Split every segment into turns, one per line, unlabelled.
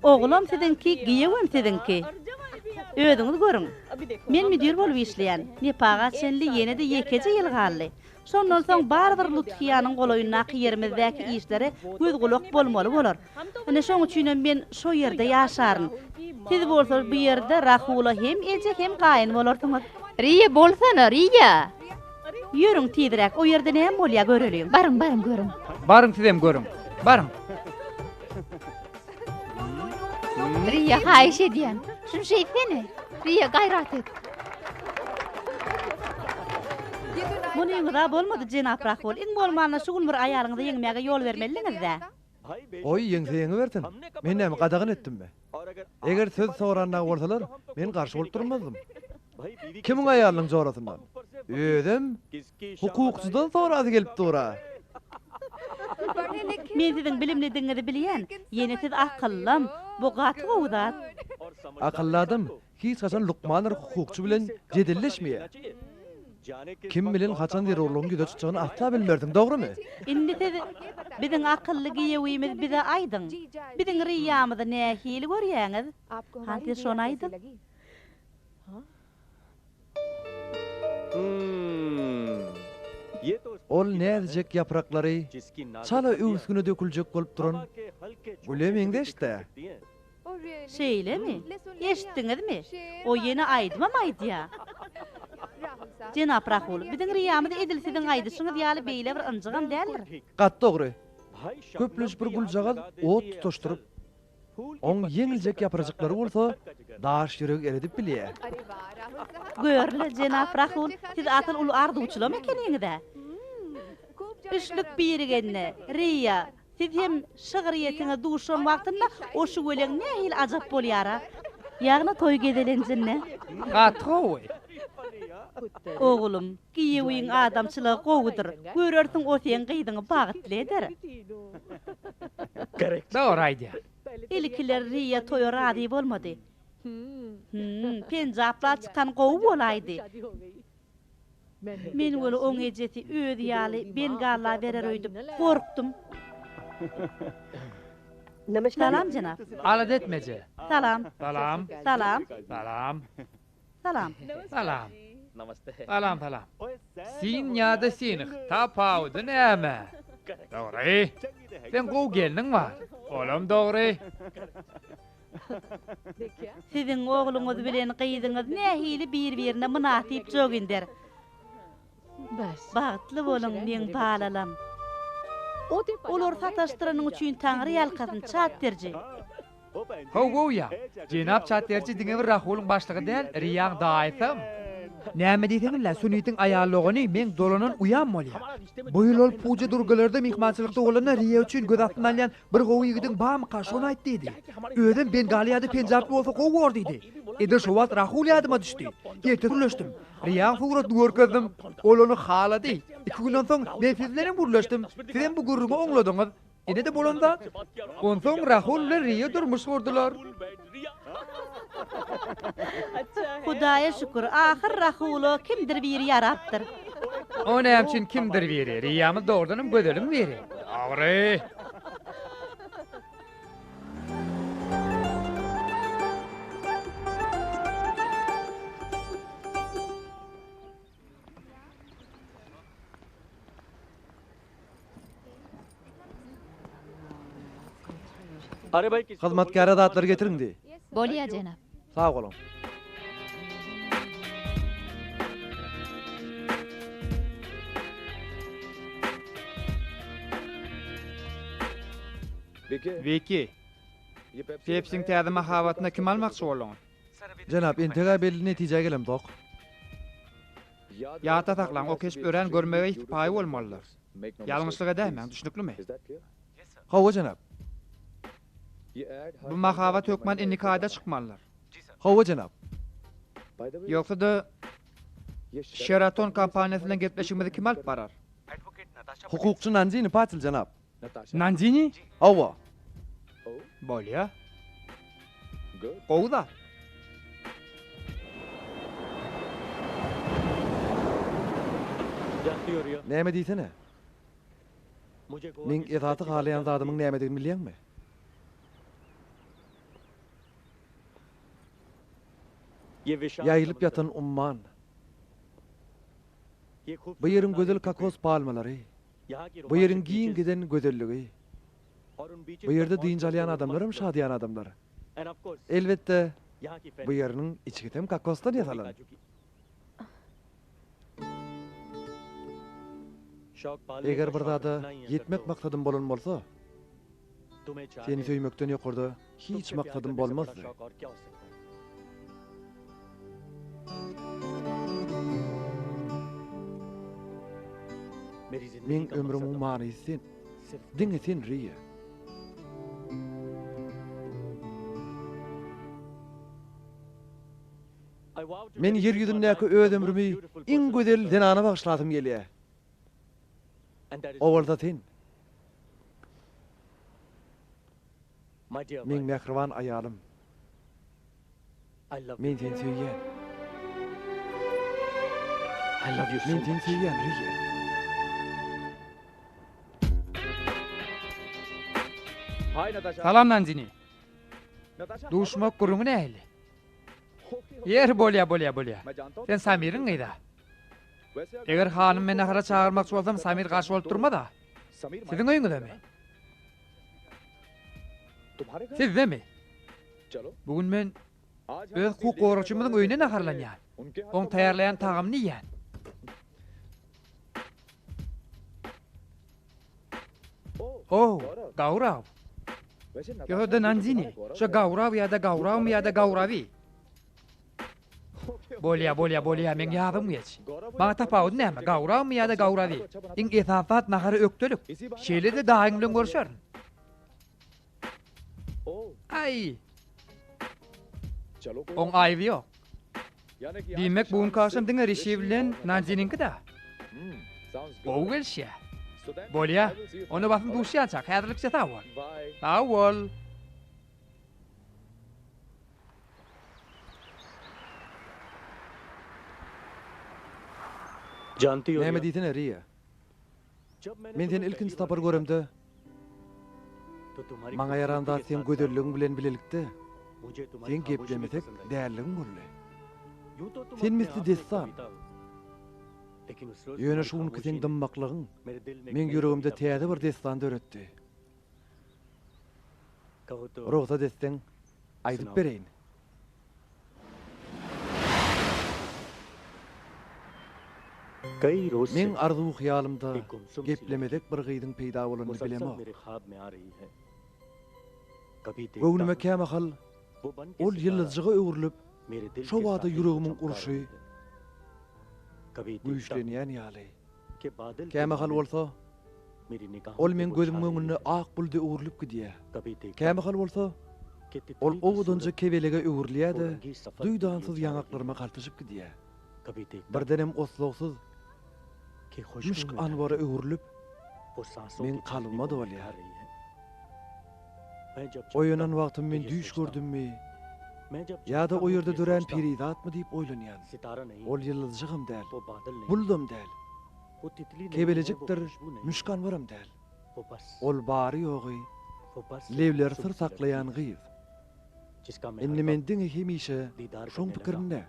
Ogulam siziňki, giýewem siziňki. Özüňiz görüň. Men müdir bolup işleýän. Nepaga çenli ýene-de ýekeje ýyl galdy. Şondan soň barybir Luthiýanyň golaýyndaky ýerimizdäki işlere göz-gulak bolmaly bolar. Ine şoň üçinem men şo ýerde ýaşaryn. Siz bolsa bu ýerde Rahula hem eje hem gaýyn bolarsyňyz.
Riýa bolsana, Riýa!
Ýörüň tizräk, o ýerde näme bolýar göreliň.
Baryň, baryň görüň.
Baryň sizem görüň. Baryň.
Riýa haýyş edýän. Şuny şeýtsene. Riýa gaýrat et.
Munyňyz-a bolmady, jenap Rahul. Iň bolmanda şu gün bir aýalyňyzy ýeňmäge ýol bermelidiňiz-dä.
Goý, ýeňse ýeňibersin. Men näme, gadagan etdimmi? Eger söz soran dagy bolsalar, men garşy bolup durmazdym. Kimiň aýalynyň jorasyndan? Özem hukukçydan sorasy gelip dur-a.
Men siziň bilimlidigiňizi bilýän. Ýene siz akyllam. Bu gaty gowy zat.
Akylly adam hiç haçan lukmandyr hukukçy bilen jedelleşmeýär. Kim bilen haçan zerurlygyň ýüze çykjagyny asla bilmersiň, dogrumy?
Indi siz biziň akylly giýewimiz bize aýdyň, biziň Riýamyzy nähili görýäňiz? Hany siz şony aýdyň.
Ol näzijek ýapraklary çala öwüsgine döküljek bolup duran güle meňzeş-dä.
Şeýlemi? Eşitdiňizmi? O ýene aýdymam aýdýa. Jenap Rahul, biziň Riýamyz edil siziň aýdyşyňyz ýaly beýle bir ynjygam däldir.
Gaty dogry. Köplenç bir güljagaz ot tutaşdyryp, oň ýeňiljek ýaprajyklary bolsa daş ýüregi eredip bilýär.
Gör-le, jenap Rahul, siz asyl uly arzuwçylam ekeniňiz-ä. Üçlük birigende, Riýa, Siz hem şygryýetiňe duşan wagtynda o şüweleň nähili ajap bolýar-a. Ýagny toý gezelenjinde.
Gaty gowy.
Oglum, giýewiň adamçylygy gowudyr. Görersiň o seň gyzyňy bagtly eder.
Dogry aýdýar.
Ilkiler Riýa toýa razy bolmady. Hüm, penjapla çykan gowy bolaýdy. Men weli oň ejesi özi ýaly bengalla berer öýdüp, gorkdum. Salam, jenap.
Alada etme, eje.
Salam.
Salam.
Salam.
Salam.
Salam.
Salam. Salam, salam. Sin ýa-da Sinh, tapawudy näme? Dogry. Seň gowy gelniň bar. Olam dogry.
Siziň ogluňyz bilen gyzyňyz nähili bir-birine mynasyp Joginder. Bagtly boluň meň balalam. Olary sataşdyranyň üçin Taňry ýalkasyn Çatterji.
Haw-how-ýa. Jenap Çatterji diňe bir Rahulyň başlygy däl, Riýaň daýysam. Näme diýseňiz-le, Sunitiň aýal dogany meň dolanan uýam bolýar. Bu ýyl ol Puja Durgalarda myhmançylykda bolanda Riýa üçin göz astyna alýan Bir gowy ýigidiň bamyka, şony aýt diýdi. Özem bengaly ýa-da penjaply bolsa gowy bor diýdi. Edil şo wagt Rahul ýadyma düşdi. Ertesi gürleşdim. Riýaň suratyny görkezdim. Ol ony halady. Iki günden soň men siz bilenem gürleşdim. Sizem bu gürrüňi oňladyňyz. Ine-de bolan zat. Onsoň Rahul bilen Riýa durmuş gurdular.
Hudaýa şükür, ahyr Rahula kimdir biri ýarapdyr.
O näme üçin kimdir biri? Riýamyz dogrudanam gözeliň biri. Dogry.
Hyzmatkäre zatlary getiriň diý.
Bolýa, jenap.
Sag boluň.
Wiki, Pepsiň täze mahabatyna kimi almakçy bolduňyz?
Jenap, entegä belli netijä gelemzok.
Ýatda saklaň, o keşp örän görmegeý sypaýy bolmalydyr. Ýalňyşlyk edäýmäň, düşnüklimi?
Hawa, jenap.
Bu mahabat hökman indiki aýda çykmalydyr.
Hawa, jenap.
Ýogsa-da, Şeraton kompaniýasy bilen gepleşigimizi kim alyp barar?
Hukukçy Nandini Patil, jenap.
Nandini?
Hawa.
Bolýa. Gowy zat.
Näme diýsene? Meň esasy halaýan zadymyň nämedigini bilýäňmi? Ýaýylyp ýatan umman. Bu ýeriň gözel kokos palmalary. Bu ýeriň giň giden gözelligi. Bu ýerde dynç alýan adamlaram şadyýan adamlar. Elbetde, bu ýeriniň içgisem kokosdan ýasalan. Eger bir zada ýetmek maksadym bolan bolsa, seni söýmekden ýokarda hiç maksadym bolmazdy. Meň ömrümiň manysy sen. Diňe sen, Riýa. Men ýer ýüzündäki öz ömrümi iň gözel zenana bagyşlasym gelýär. O bolsa sen. Meň mähriban aýalym. Men seni söýýän. Men seni söýýän, Riýa.
Salam, Nandini. Duşmak gürrüňi nähili? Ýeri bolýa, bolýa, bolýa. Sen Samiriň gyz-a. Eger hanym meni nahara çagyrmakçy bolsam, Samir garşy bolup durmaz-a. Siziň öýüňizdemi? Sizdemi? Bu gün men öz hukuk goragçymyzyň öýünde naharlanýan. Oň taýýarlaýan tagamyny iýýän. Oh, Gauraw. Ýa-da Nandini. Şo Gauraw ýa-da Gaurawmy ýa-da Gaurawi. Bolýa, bolýa, bolýa, meň ýadym geç. Maňa tapawudy näme, Gaurawmy ýa-da Gaurawi? Iň esasy zat nahara ökdelik. Şeýle-de daýyň bilen görşerin. Aý! Oň aýby ýok. Diýmek, bu günki agşam diňe Rişi bilen Nandiniňki-dä? Gowy gelişýär. Bolýa, onda basym duşýançak, häzirlikçe sag bol. Sag bol.
Näme diýsene, Riýa? Men seni ilkinji sapar göremde, maňa ýaran zat seň gözelligiň bilen bilelikde, seň geplemesek dälligiň boldy. Sen misli dessan. Ýöne şu günki seň dymmaklygyň meň ýüregimde täze bir dessan döretdi. Rugsat etseň, aýdyp bereýin. Meň arzuw-hyýalymda geplemezek bir gyzyň peýda bolanyny bilemok. Göwnüme kämahal ol ýyldyzjyga öwrülip, şo bada ýüregimiň urşy güýçlenýän ýaly. Kämahal bolsa, ol meň gözümiň öňünde ak bulda öwrülip gidýär. Kämahal bolsa, ol owadanja kebelege öwrülýär-de, duýdansyz ýaňaklaryma galtaşyp gidýär. Birdenem oslagsyz müşk-anbara öwrülip, meň kalbyma dolýar. Oýanan wagtym men düýş gördümmi ýa-da o ýerde dörän perizatmy diýip oýlanýan. Ol ýyldyzjygam däl, buldam däl, kebelejikdir müşk-anbaram däl. Ol bary-ýogy lebleri syr saklaýan gyz. Indi men diňe hemişe şoň pikirinde.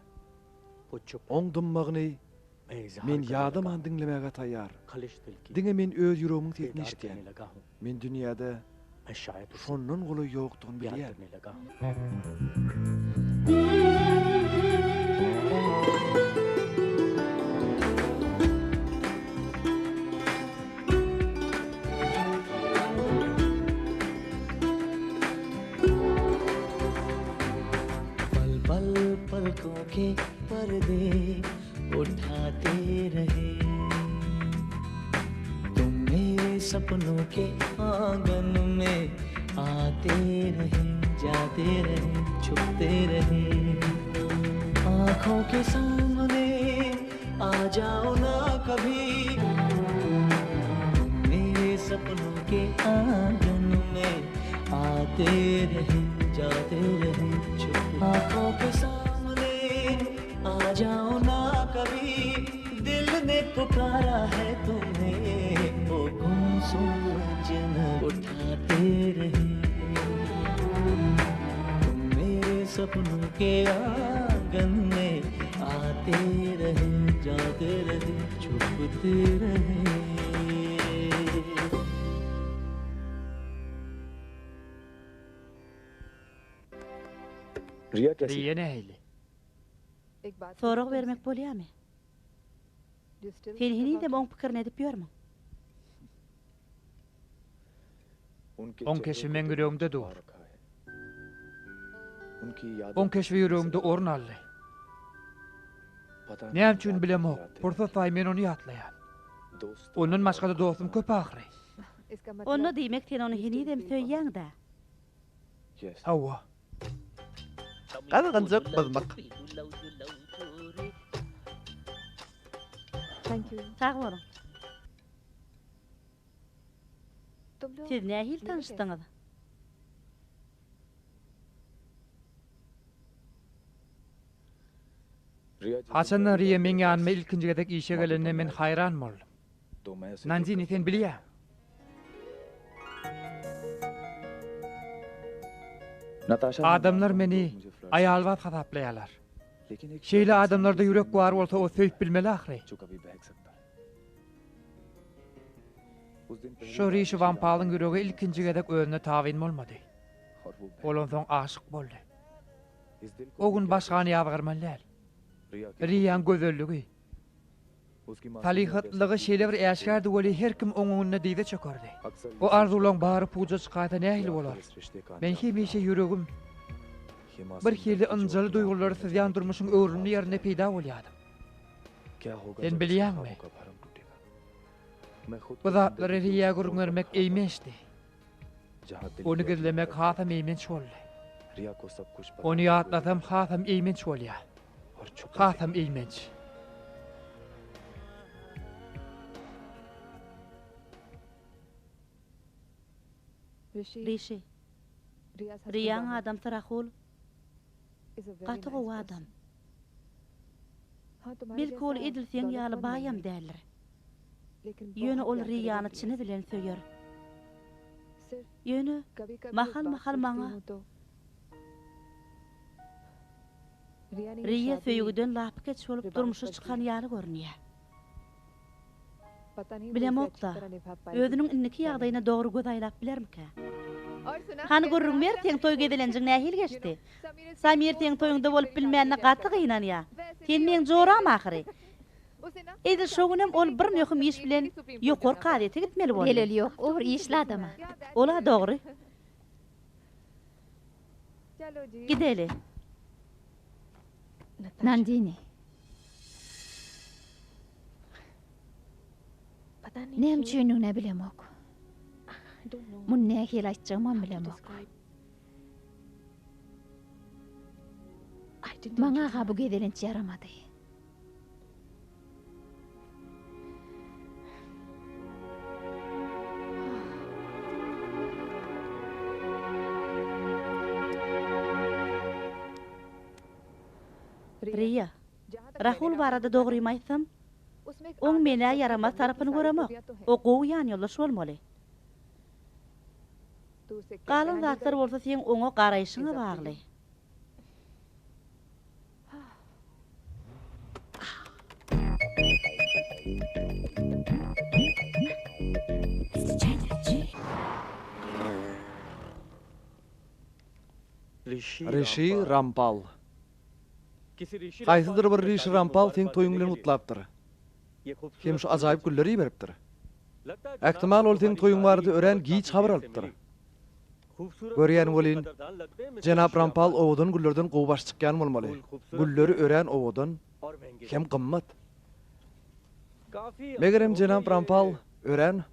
Oň dymmagyny men ýadaman diňlemäge taýýar. Diňe men öz ýüregimiň sesini eşidýän. Men dünýäde şondan golaý ýokdugyny bilýän.
Riýa nähili?
Sorag bermek bolýamy? Sen henizem oň pikirini edip ýörmüň?
Oň keşbi meň ýüregimde dur. Oň keşbi ýüregimde orun aldy. Näme üçin bilemok, pursat saýy men ony ýatlaýan. Ondan başga-da dostum köp ahyry.
Onda diýmek sen ony henizem söýýäň-dä?
Hawa.
Gyzgynjak gyzmak.
Sag boluň. Siz nähili tanyşdyňyz?
Haçanda Riýa meň ýanyma ilkinji gezek işe gelende men haýran boldum. Nandini sen bilýäň. Adamlar meni aýalbaz hasaplaýarlar. Şeýle adamlarda ýürek bar bolsa o söýüp bilmeli ahyry. Şo Rişi Wampalyň ýüregi ilkinji gezek özüne tabyn bolmady. Ol onsoň aşyk boldy. O gün başgany ýazgarmaly däl. Riýaň gözelligi, salyhatlylygy şeýle bir äşgärdi weli her kim oň öňünde dyza çökerdi. O arzuwlaň bary puja çykaýsa nähili bolar? Men hemişe ýüregim bir hili ynjaly duýgulary syzýan durmuşyň öwrümli ýerinde peýda bolýardym. Sen bilýäňmi? Bu zatlary Riýa gürrüň bermek eýmençdi. Ony gizlemek hasam eýmenç boldy. Ony ýatlasam hasam eýmenç bolýar. Hasam eýmenç.
Rişi. Riýaň adamsy Rahul gaty gowy adam. Belki ol edil seň ýaly baýam däldir. Ýöne ol Riýany çyny bilen söýer. Ýöne mahal-mahal maňa Riýa söýgüden lapykeç bolup durmuşa çykan ýaly görünýär. Bilemok-da, özüniň indiki ýagdaýyna dogry göz aýlap bilermikä? Hany gürrüň ber, seň toý gezelenjiň nähili geçdi? Samir seň toýuňda bolup bilmänine gaty gynanýar. Sen meň joram ahyry. Edil şo günem ol bir möhüm iş bilen ýokary kazyýete gitmeli boldy.
Zeleli ýok, o bir işli adam-a.
Ol-a dogry. Gideli.
Nandini. Näme üçindigini bilemok. Muny nähili aýtjagymam bilemok. Maňa-ha bu gezelenç ýaramady.
Riýa, Rahul barada dogrymy aýtsam, oň men-ä ýaramaz tarapyny göremok. O gowy ýanýoldaş bolmaly. Galan zatlar bolsa seň oňa garaýşyňa bagly.
Rişi Rampal. Haýsydyr bir Rişi Rampal seň toýuň bilen gutlapdyr. Hem şu ajaýyp gülleri iberipdir. Ähtimal ol seň toýuň barada örän giç habar alypdyr. Görýän welin, jenap Rampal owadan güllerden gowy baş çykýan bolmaly. Gülleri örän owadan hem gymmat. Megerem jenap Rampal örän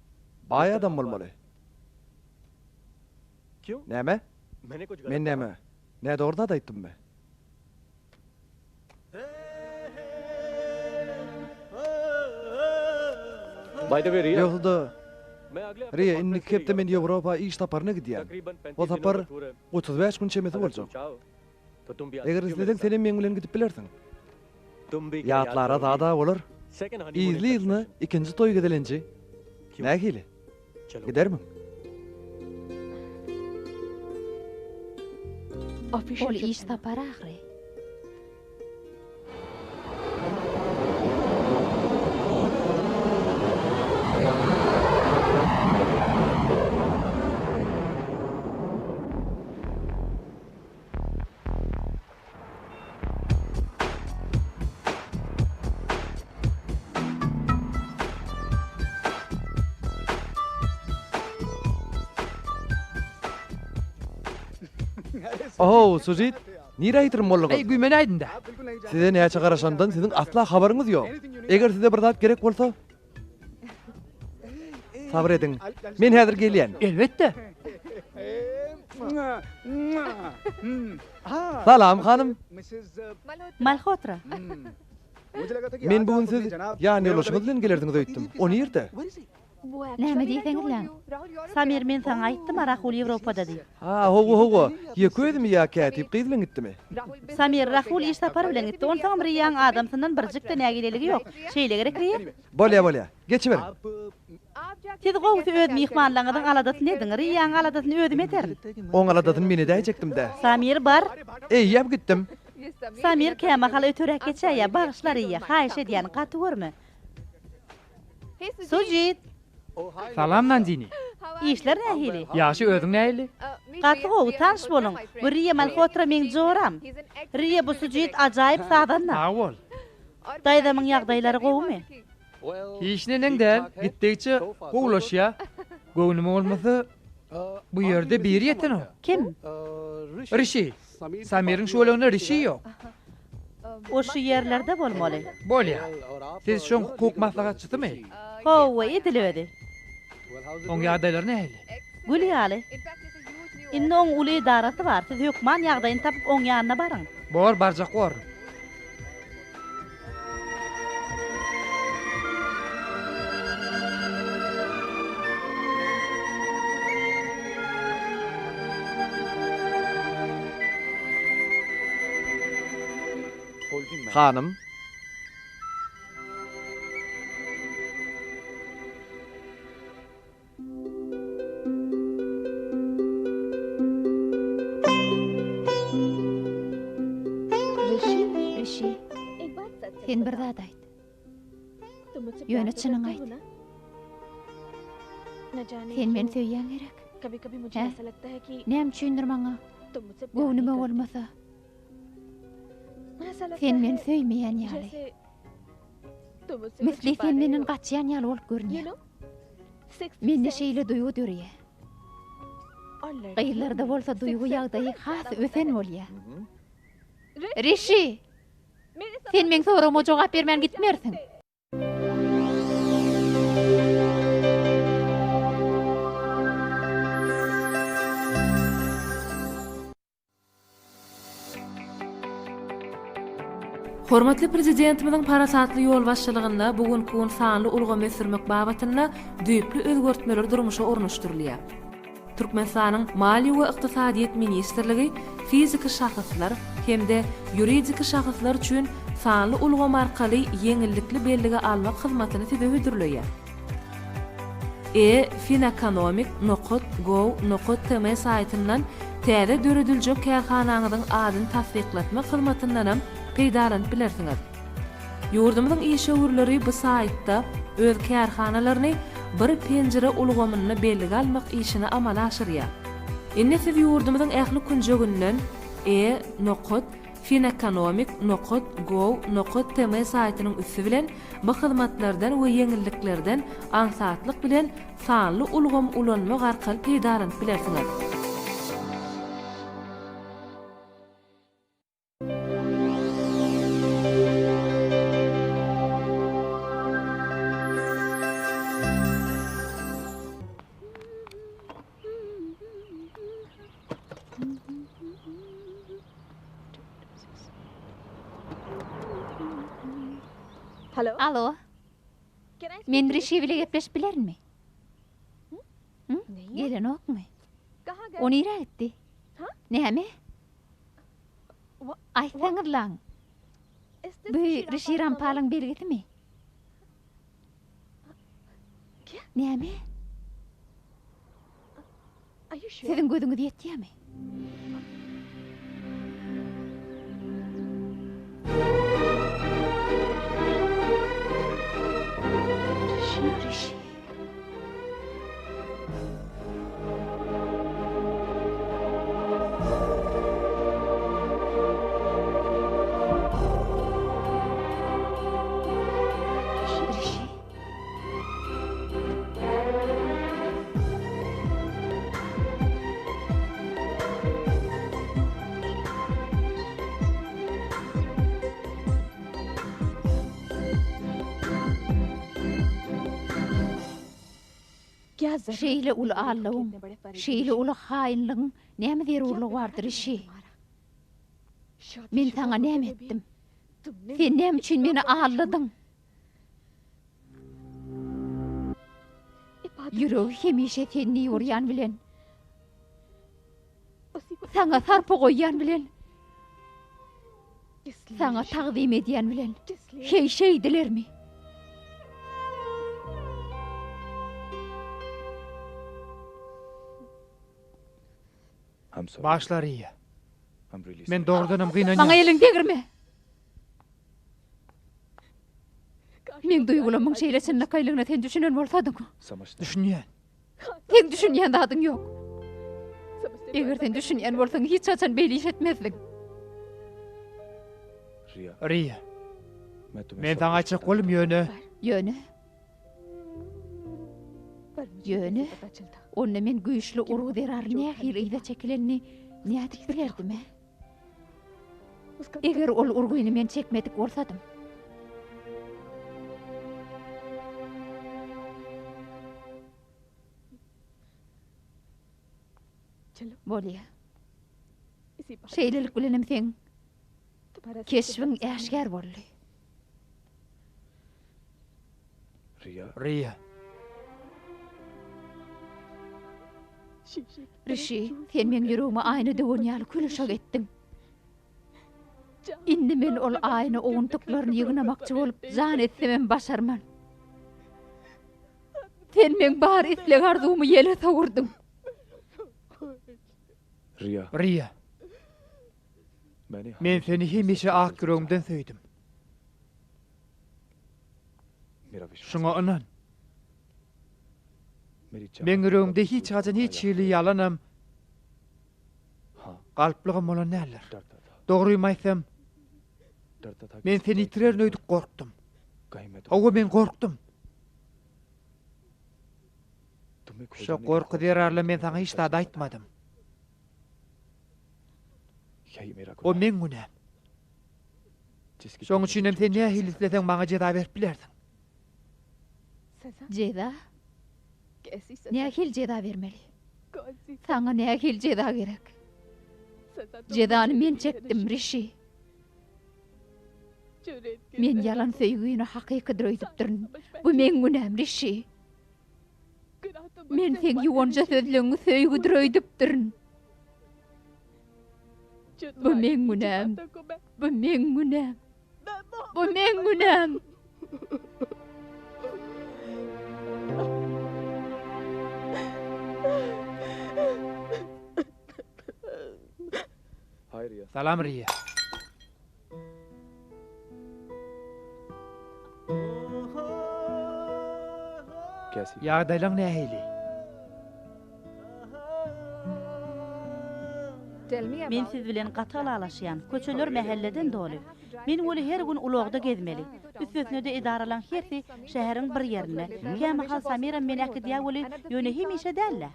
baý adam bolmaly. Näme? Men näme, nädogry zat aýtdymmy? Ýogsa-da, Riýa, indiki hepde men Ýewropa iş saparyna gidýän. O sapar 35 gün çemesi boljak. Eger isleseň, senem meň bilen gidip bilersiň. Ýatlara zad-a bolar. Yzly-yzyna ikinji toý gezelenji nähili? Gidermiň?
Ol iş sapary ahyry.
Ohow, Sujit, nirä ýitirim bolduňyz?
Eý, güýmenäýdim-dä.
Size näçe garaşandan siziň asla habaryňyz ýok. Eger size bir zat gerek bolsa, sabyr ediň. Men häzir gelýän.
Elbetde.
Salam, hanym.
Malhotra.
Men bu gün siz ýanýoldaşyňyz bilen gelersiňiz öýtdüm. O nirde?
Näme diýseňizläň?
Samir, men saňa aýtdym-a, Rahul Ýewropada diýip.
Ha, hawa, hawa. Ýeke özümi ýa kätip gyz bilen gitdimi?
Samir, Rahul iş sapary bilen gitdi. Onsoňam Riýaň adamsyndan birjik-de nägileligi ýok. Şeýle gerek, Riýa?
Bolýa, bolýa. Geçiberiň.
Siz gowusy öz myhmanlaryňyzyň aladasyny ediň. Riýaň aladasyny özüm ederin.
Oň aladasyny men edäýjekdim-dä.
Samir, bar.
Eýýäm gitdim.
Samir kämahal öteräk geçäýýär. Bagyşla, Riýa. Haýyş edýän, gaty görme. Sujit!
Salam Nandini.
Işler nähili?
Ýagşy özüň nähili?
Gaty gowy, tanyş boluň. Bu Riýa Malhotra meň joram. Riýa bu Sujit ajaýyp sazanda.
Sag bol.
Daýzamyň ýagdaýlary gowumy?
Hiç neneň däl, gitdigiçe gowulaşýar. Göwnüme bolmasa, bu ýerde biri ýetenok.
Kim?
Rişi. Samiriň şöleginde Rişi ýok.
O şu ýerlerde bolmaly.
Bolýa. Siz şoň hukuk maslahatçysymy?
Hawa, edil özi.
Oň ýagdaýlary nähili?
Gül ýaly. Indi oň uly edarasy bar. Siz hökman ýagdaýyny tapyp oň ýanyna baryň.
Bor, barjak borun.
Hanym.
Rişi, sen bir zat aýt. Ýöne çynyňy aýt. Sen meni söýýäň gerek? Hä? Näme üçindir maňa göwnüme bolmasa, sen meni söýmeýän ýaly. Misli sen menden gaçýan ýaly bolup görünýäň. Mende şeýle duýgy döreýär. Gyzlarda bolsa duýgy ýagdaýy has ösen bolýar. Rişi! Sen meň soragyma jogap bermän gitmersiň.
Hormatly Prezidentimiziň parasatly ýolbaşçylygynda bu günki gün sanly ulgamy ösdürmek babatynda düýpli özgertmeler durmuşa ornaşdyrylýar. Türkmenistanyň Maliýe we ykdysadyýet ministrligi fiziki şahyslar hem-de ýuridiki şahyslar üçin sanly ulgam arkaly ýeňillikli bellige almak hyzmatyny size hödürleýär. E-Fineconomic nokat gov nokat tm saýtyndan täze dörediljek kärhanaňyzyň adyny tassyklatmak hyzmatyndanam peýdalanyp bilersiňiz. Ýurdumyzyň işewürleri bu saýtda öz kärhanalaryny bir penjire ulgamynda bellige almak işini amala aşyrýar. Indi siz ýurdumyzyň ähli künjeginden e nokat fineconomic nokat gov nokat tm saýtynyň üsti bilen bu hyzmatlardan we ýeňilliklerden aňsatlyk bilen sanly ulgamy ulanmak arkaly peýdalanyp bilersiňiz.
Alo. Men Rişi bile gepleşip bilerinmi? Gelenokmy? O nirä gitdi? Näme? Aýtsaňyzlaň. Bu Rişi Rampalyň belgisimi? Näme? Siziň gözüňiz ýetýärmi? Rişi. Rişi. Şeýle uly aldawyň, şeýle uly haýynlygyň näme zerurlygy bardy, Rişi? Men saňa näme etdim? Sen näme üçin meni aldadyň? Ýüregi hemişe sen diýip urýan bilen, saňa sarpa goýýan bilen, saňa tagzym edýän bilen heý şeýdilermi?
Başla Riýa. Men dogrudanam gynanýan.
Maňa eliňi degirme. Meň duýgulamyň şeýle çynlakaýlygyna sen düşünen bolsadyň.
Düşünýän.
Seň düşünýän zadyň ýok. Eger sen düşünýän bolsaň, hiç haçan beýle iş etmezdiň.
Riýa. Men saňa aýtjak boldum, ýöne.
Ýöne? Ýöne? Onda men güýçli urgy zerarly nähili yza çekilenini nädip bilerdim-ä? Eger ol urgyny men çekmedik bolsadym. Bolýa. Şeýlelik bilenem seň keşbiň äşgär boldy.
Riýa.
Rişi, sen meň ýüregimi aýna döwen ýaly kül-uşak etdiň. Indi men ol aýna owuntyklaryny ýygnamakçy bolup jan etsemem başarman. Sen meň bar isleg-arzuwymy ýele sowurdyň.
Riýa. Men seni hemişe ak ýüregimden söýdüm. Şuňa ynan. Meň ýüregimde hiç haçan hiç hili ýalanam, galplygam bolan däldir. Dogrymy aýtsam, men seni ýitirerin öýdüp gorkdum. Hawa, men gorkdum. Şo gorky zerarly men saňa hiç zat aýtmadym. O meň günäm. Şoň üçinem sen nähili isleseň maňa jeza berip bilersiň.
Jeza? Nähili jeza bermeli? Saňa nähili jeza gerek? Jezany men çekdim, Rişi. Men ýalan söýgini hakykydyr öýdüpdirin. Bu meň günäm, Rişi. Men seň ýuwanja sözleňňi söýgüdir öýdüpdirin. Bu meň günäm. Bu meň günäm. Bu meň günäm.
Salam Riýa. Ýagdaýlaň nähili?
Men siz bilen gaty ylalaşýan. Köçeler mähelleden doly. Men weli her gün ulagda gezmeli. Üstesine-de edaralaň hersi şäheriň bir ýerinde. Kämahal Samiram meni äkidýär weli, ýöne hemişe däl-dä.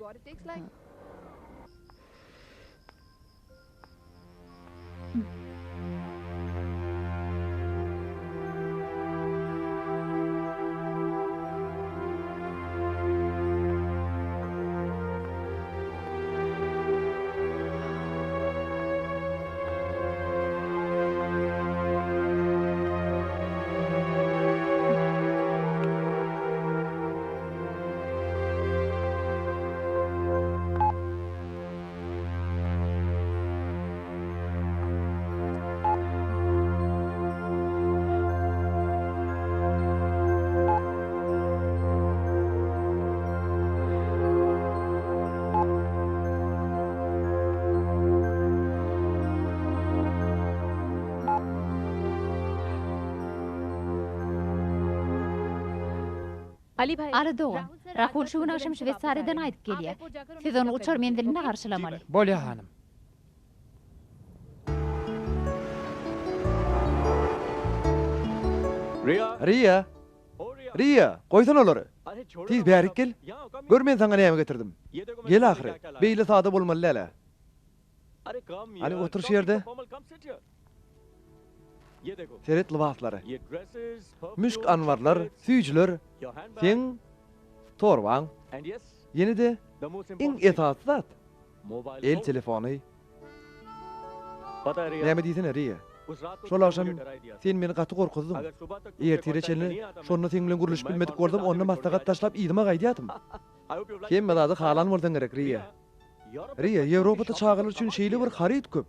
Aly dogan, Rahul şu gün agşam Şweýsariýadan gaýdyp gelýär. Siz ony uçar menzilinde garşylamaly.
Bolýar hanym.
Riýa! Riýa! Goýsana olary! Tiz bärik gel! Gör men saňa näme getirdim! Gel ahyry! Beýle sada bolmaly däl-ä! Hany otur şu ýerde. Seret lybaslara. Müşk anbarlar, süýjüler, seň torbaň. Ýene-de iň esasy zat, el telefony. Näme diýsene, Riýa? Şol agşam sen meni gaty gorkuzdyň. Ertire çenli şonda seň bilen gürleşip bilmedik bolsam, onda maslahat taşlap yzyma gaýdýardym. Hemme zady halan bolsaň gerek, Riýa. Riýa, Ýewropada çagalar üçin şeýle bir haryt köp.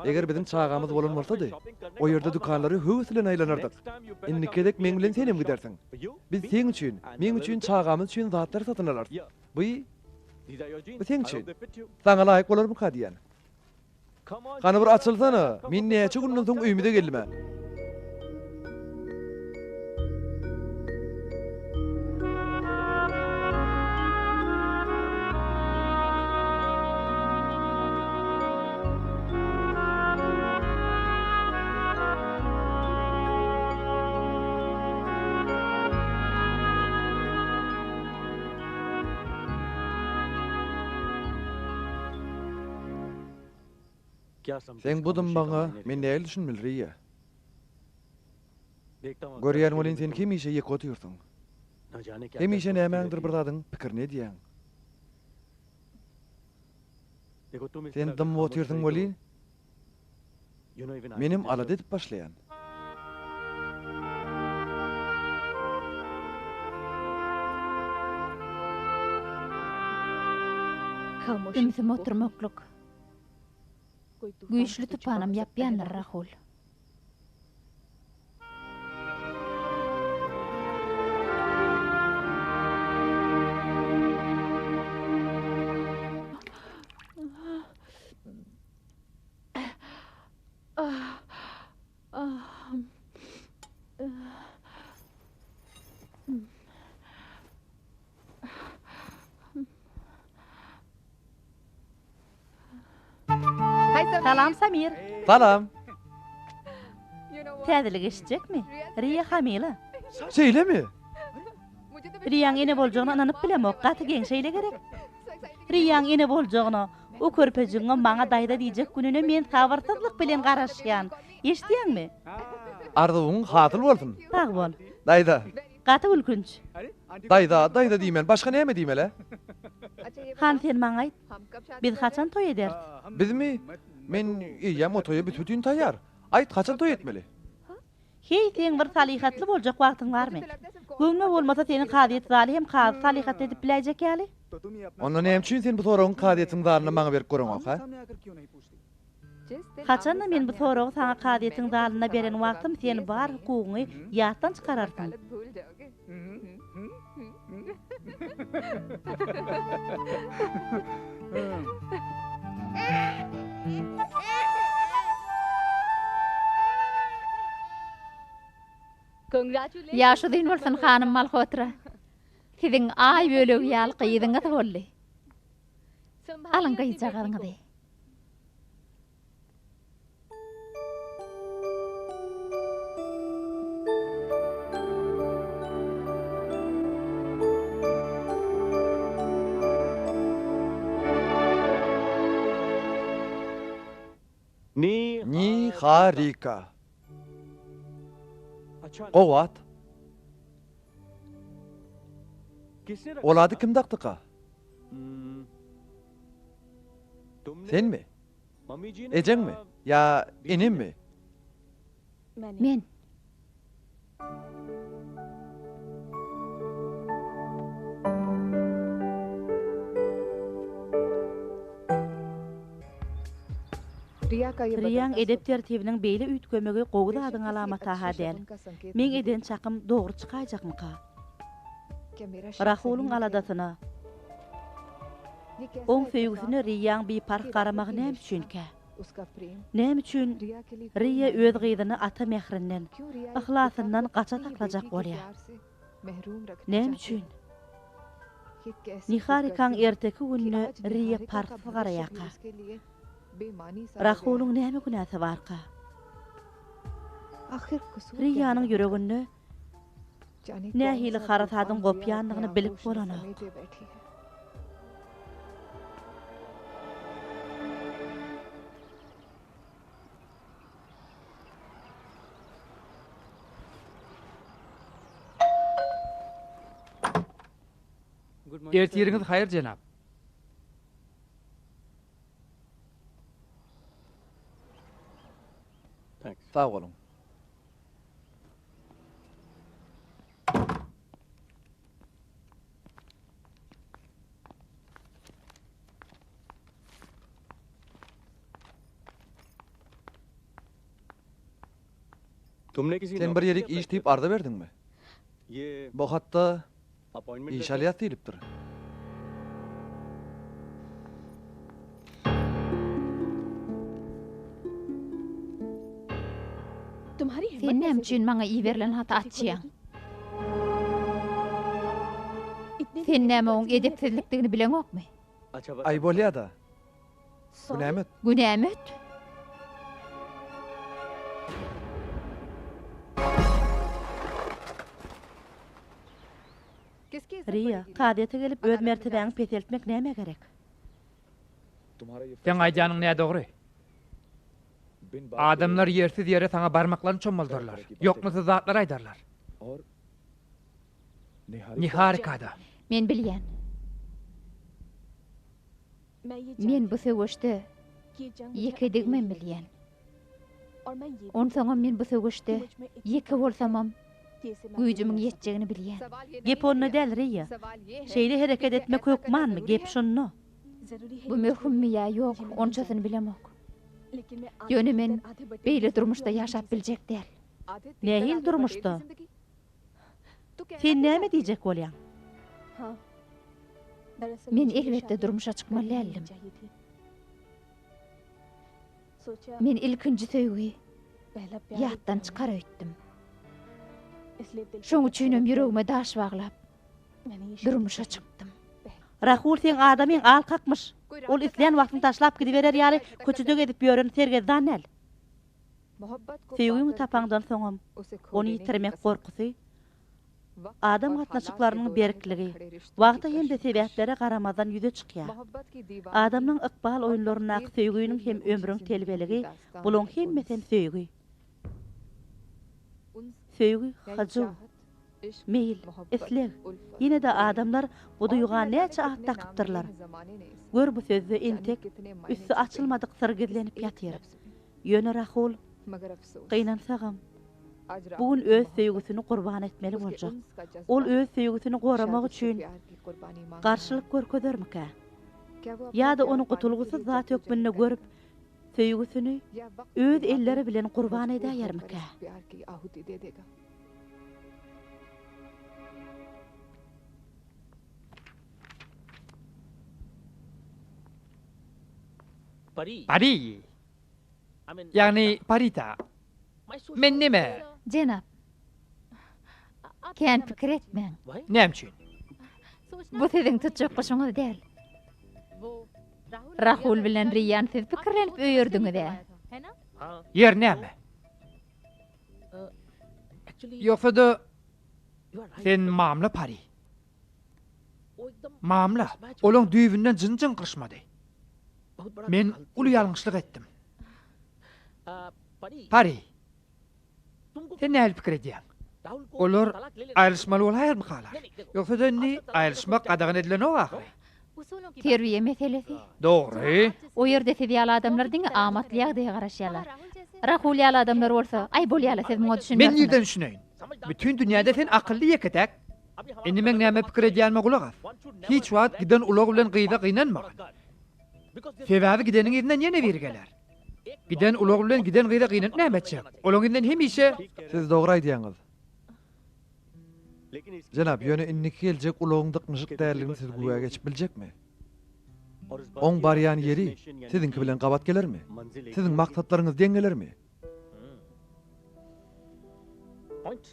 Eger biziň çagamyz bolan bolsady, o ýerde dükanlary höwes bilen aýlanardyk. Indiki gezek meň bilen senem gidersiň. Biz seň üçin, meň üçin, çagamyz üçin zatlar satyn alarys. Bu, bu seň üçin. Saňa laýyk bolarmyka diýýän. Hany bir açylsana, men näçe günden soň öýümize geldim-ä. Seň bu dymmagyňa men nähili düşünmeli, Riýa? Görýän welin sen hemişe ýeke otyrsyň. Hemişe nämäňdir bir zadyň pikirini edýäň. Sen dymyp otyrsyň welin, menem alada edip başlaýan.
Ümsüm oturmaklyk güýçli tupanam ýapýandyr, Rahul.
Salam Samir.
Salam.
Täzelik eşitjekmi? Riýa hamyla.
Şeýlemi?
Riýaň ene boljagyna ynanyp bilemok. Gaty geň şeýle gerek. Riýaň ene boljagyna, o körpejigiňem maňa daýza diýjek gününe men sabyrsyzlyk bilen garaşýan. Eşidýäňmi?
Arzuwyň hasyl bolsun.
Sag bol.
Daýza.
Gaty gülkünç.
Daýza, daýza diýmän, başga näme diýmeli?
Han sen maňa aýt. Biz haçan toý ederis?
Bizmi? Men eýýäm o toýa büs-bütin taýýar. Aýt, haçan toý etmeli?
Heý, seň bir salyhatly boljak wagtyň barmy? Göwnüme bolmasa seni kazyýet zaly hem kazy salyhatly edip biläýjek ýaly.
Onda näme üçin sen bu soragyň kazyýetiň zalynda maňa berip göreňok, hä?
Haçanda men bu soragy saňa kazyýetiň zalynda beren wagtym sen bar hukugyňy ýatdan çykararsyň.
Ýaş uzyn bolsun, hanym Malhotra. Siziň aý bölegi ýaly gyzyňyz boldy. Alyň gyzjagazyňyzy.
Niharika. Gowy at. Ol ady kim dakdyka? Senmi? Ejeňmi? Ýa enemmi?
Men.
Riýaň edep-tertibiniň beýle üýtgemegi gowy zadyň alamaty-ha däl. Meň eden çakym dogry çykaýjakmyka? Rahulyň aladasyna, Oň söýgüsine Riýaň biparh garamagy näme üçinkä? Näme üçin Riýa öz gyzyny ata mährinden, yhlasyndan gaça saklajak bolýar? Näme üçin Niharikaň erteki gününe Riýa parhsyz garaýarka? Rahulyň näme günäsi barka? Riýanyň ýüreginde Nähili harasadyň gopýandygyny bilip bolanok.
Ertiriňiz haýyr, jenap.
Sag boluň. Sen bir ýerik iş diýip arza berdiňmi? Bu hatda iş alýas diýlipdir.
Sen näme üçin maňa iberilen haty açýaň? Sen näme oň edepsizlikdigini bileňokmy?
Aý bolýa-da. Günämi öt.
Günämi öt.
Riýa, kazyýete gelip öz mertebäňi peseltmek nämä gerek?
Seň aýdýanyň nädogry. Adamlar ýersiz ýere saňa barmaklaryny çommaldarlar, ýoknasyz zatlar aýdarlar. Niharikada.
Men bilýän. Men bu söweşde ýekedigimem bilýän. Onsoňam men bu söweşde ýeke bolsamam, güýjümiň ýetjegini bilýän.
Gep onda däl, Riýa. Şeýle hereket etmek hökmanmy, gep şonda.
Bu möhümmi ýa ýok, onçasyny bilemok. Ýöne men beýle durmuşda ýaşap biljek däl.
Nähili durmuşda? Sen näme diýjek bolýaň?
Men elbetde durmuşa çykmaly däldim. Men ilkinji söýgi ýatdan çykar öýtdüm. Şoň üçinem ýüregime daş baglap, durmuşa çykdym.
Rahul seň adamyň al kakmyş. Ol islän wagtyny taşlap gidiberer ýaly köçede gezip ýören sergezdan däl. Söýgiňi tapaňdan soňam, ony ýitirmek gorkusy, adam gatnaşyklarynyň berkligi, wagta hem-de sebäplere garamazdan ýüze çykýar. Adamlaň ykbal oýunlaryndaky söýginiň hem ömrüň telbeligi, bulaň hemmesem söýgi. Söýgi, hyjuw. Meýil, isleg. Ýene-de adamlar bu duýga näçe at dakypdyrlar. Gör bu sözde entek üsti açylmadyk syr gizlenip ýatyr. Ýöne Rahul, gynansagam, bu gün öz söýgüsini gurban etmeli boljak. Ol öz söýgüsini goramak üçin garşylyk görkezermikä? Ýa-da ony gutulgysyz zat hökmünde görüp, söýgüsini öz elleri bilen gurban edäýermikä?
Pari! Ýagny Parita. Men neme?
Jenap, kän pikir etmäň.
Näme üçin?
Bu siziň tutjak guşuňyz däl. Rahul bilen Riýany siz pikirlenip öýerdiňiz-ä.
Ýeri näme? Ýogsa-da, sen mamla Pari. Mamla, olaň düýbünden jyny jyňkyryşmady. Men uly ýalňyşlyk etdim. Pari, sen nähili pikir edýäň? Olar aýrylyşmaly bolaýarmykalar? Ýogsa-da indi aýrylyşmak gadagan edilenok ahyry.
Terbiýe meselesi.
Dogry.
O ýerde siz ýaly adamlar diňe amatly ýagdaýa garaşýarlar. Rahul ýaly adamlar bolsa, aý bolýala siz muňa
Men
düşünmersiňiz.
nirden düşüneýin? Bütin dünýäde sen akylly ýeke-täk. Indi meň näme pikir edýänime gulak as. Hiç wagt giden ulag bilen gyza gynanmagyn. Sebäbi gideniň yzyndan ýene biri geler. Giden ulag bilen giden gyza gynanyp näme etjek? Olaň yzyndan hemişe.
Siz dogry aýdýaňyz. Jenap, ýöne indiki geljek ulagyň dyknyşyk däldigini siz güwä geçip biljekmi? Oň barýan ýeri siziňki bilen gabat gelermi? Siziň maksatlaryňyz deň gelermi?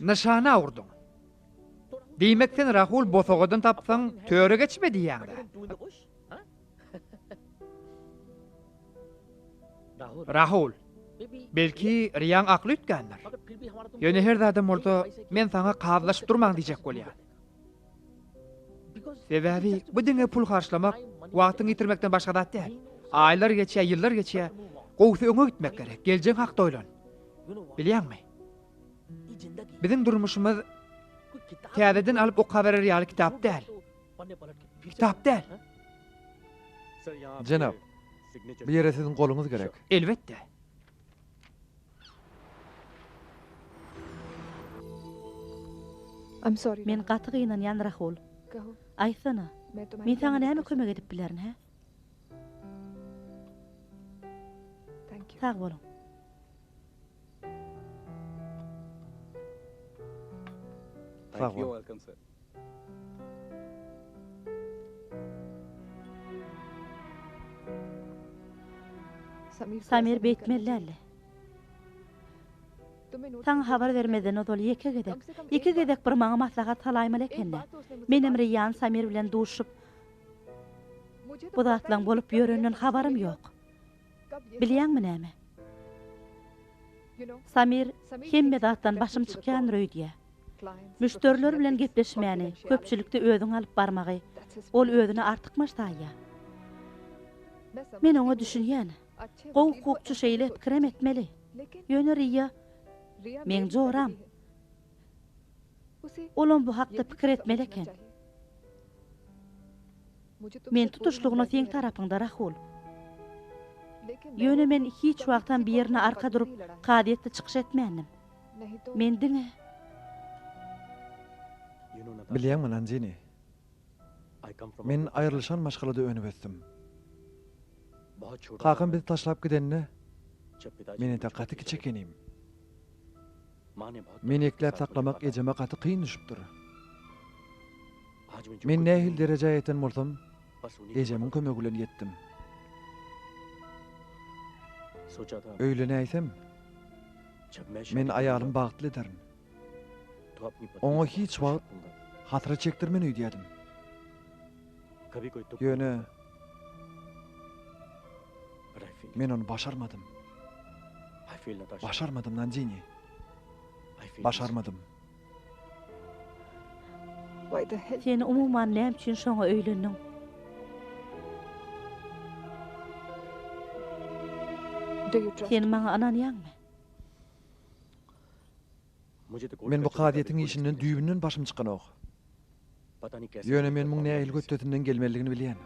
Nyşana urduň. Diýmek sen Rahul bosagadan tapsaň töre geçme diýýäňdä. Rahul, belki Riýaň akly üýtgändir. Ýöne her zadam bolsa men saňa kazylaşyp durmaň diýjek bolýan. Sebäbi bu diňe pul harçlamak, wagtyňy ýitirmekden başga zat däl. Aýlar geçýär, ýyllar geçýär. Gowusy öňe gitmek gerek, geljegiň hakda oýlan. Bilýäňmi? Biziň durmuşymyz täzeden alyp okaberer ýaly kitap däl. Kitap däl.
Jenap, bu ýere siziň goluňyz gerek.
Elbetde.
Men gaty gynanýan Rahul. Aýtsana, men saňa näme kömek edip bilerin, hä? Sag boluň.
Sag bol.
Samir beýtmeli däldi. Saňa habar bermezden ozal ýeke gezek, ýeke gezek bir maňa maslahat salaýmaly eken-dä. Menem Riýan Samir bilen duşup, bu zatlaň bolup ýörenden habarym ýok. Bilýäňmi näme? Samir hemme zatdan başym çykýandyr öýdýä. Müşderiler bilen gepleşmäni, köpçülikde özüňi alyp barmagy ol özüne artykmaç saýýar. Men oňa düşünýän. Gowy hukukçy şeýle pikirem etmeli. Ýöne Riýa meň joram. Olam bu hakda pikir etmeli eken. Men tutuşlygyna seň tarapyňda, Rahul. Ýöne men hiç wagtam birine arka durup kazyýetde çykyş etmändim. Men diňe.
Bilýäňmi, Nandini? Men aýrylyşan maşgalada önüp ösdüm. Kakam bizi taşlap gidende, men entek gaty kiçi ekenim. Meni ekläp saklamak ejeme gaty kyn düşüpdir. Men nähili derejä ýeten bolsam, ejemiň kömegi bilen ýetdim. Öýlenäýsem, men aýalymy bagtly ederin. Oňa hiç wagt hasrat çekdirmen öýdýärdim. Ýöne men ony başarmadym. Başarmadym, Nandini. Başarmadym.
Sen umuman näme üçin şoňa öýlendiň? Sen maňa ynanýaňmy?
Men bu kazyýetiň işinden düýbünden başym çykanok. Ýöne men muň nähili hötdesinden gelmelidigini bilýän.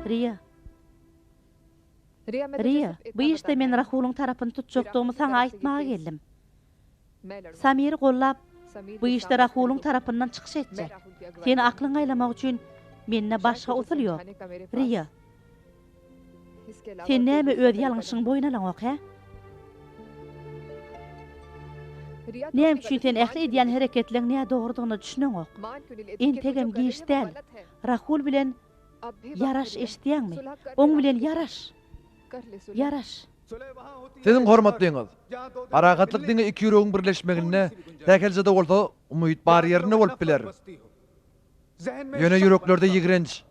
Riýa. Riýa, bu işde men Rahulyň tarapyny tutjakdygymy saňa aýtmaga geldim. Samiri gollap, bu işde Rahulyň tarapyndan çykyş etjek. Seni aklyňa aýlamak üçin mende başga usul ýok. Riýa. Sen näme öz ýalňyşyňy boýun alaňok, hä? Näme üçin sen ähli edýän hereketleň nädogrudygyna düşüneňok? Entegem giç däl. Rahul bilen ýaraş eşidýäňmi? Oň bilen ýaraş! Ýaraş!
Siziň hormatlyňyz! Parahatlyk diňe iki ýüregiň birleşmeginde, sähelçe-de bolsa, umyt bar ýerinde bolup biler. Ýöne ýüreklerde ýigrenç,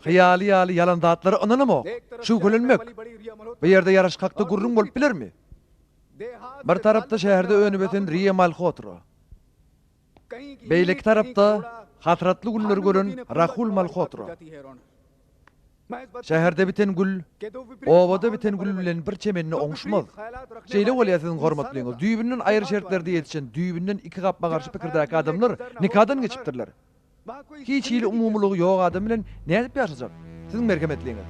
hyýaly ýaly ýalan zatlara ynanamok, şübhelenmek, bu ýerde ýaraşyk hakda gürrüň bolup bilermi? Bir tarapda şäherde önüp ösen Riýa Malhotra, beýleki tarapda hasratly günleri gören Rahul Malhotra. Şäherde biten gül, obada biten gül bilen bir çemende oňuşmaz. Şeýle bolýar siziň hormatlyňyz, düýbünden aýry şertlerde ýetişen, düýbünden iki gapma-garşy pikirdäki adamlar nikadan geçipdirler. Hiç hili umumylygy ýok adam bilen nädip ýaşajak? Siziň merhemetliňiz.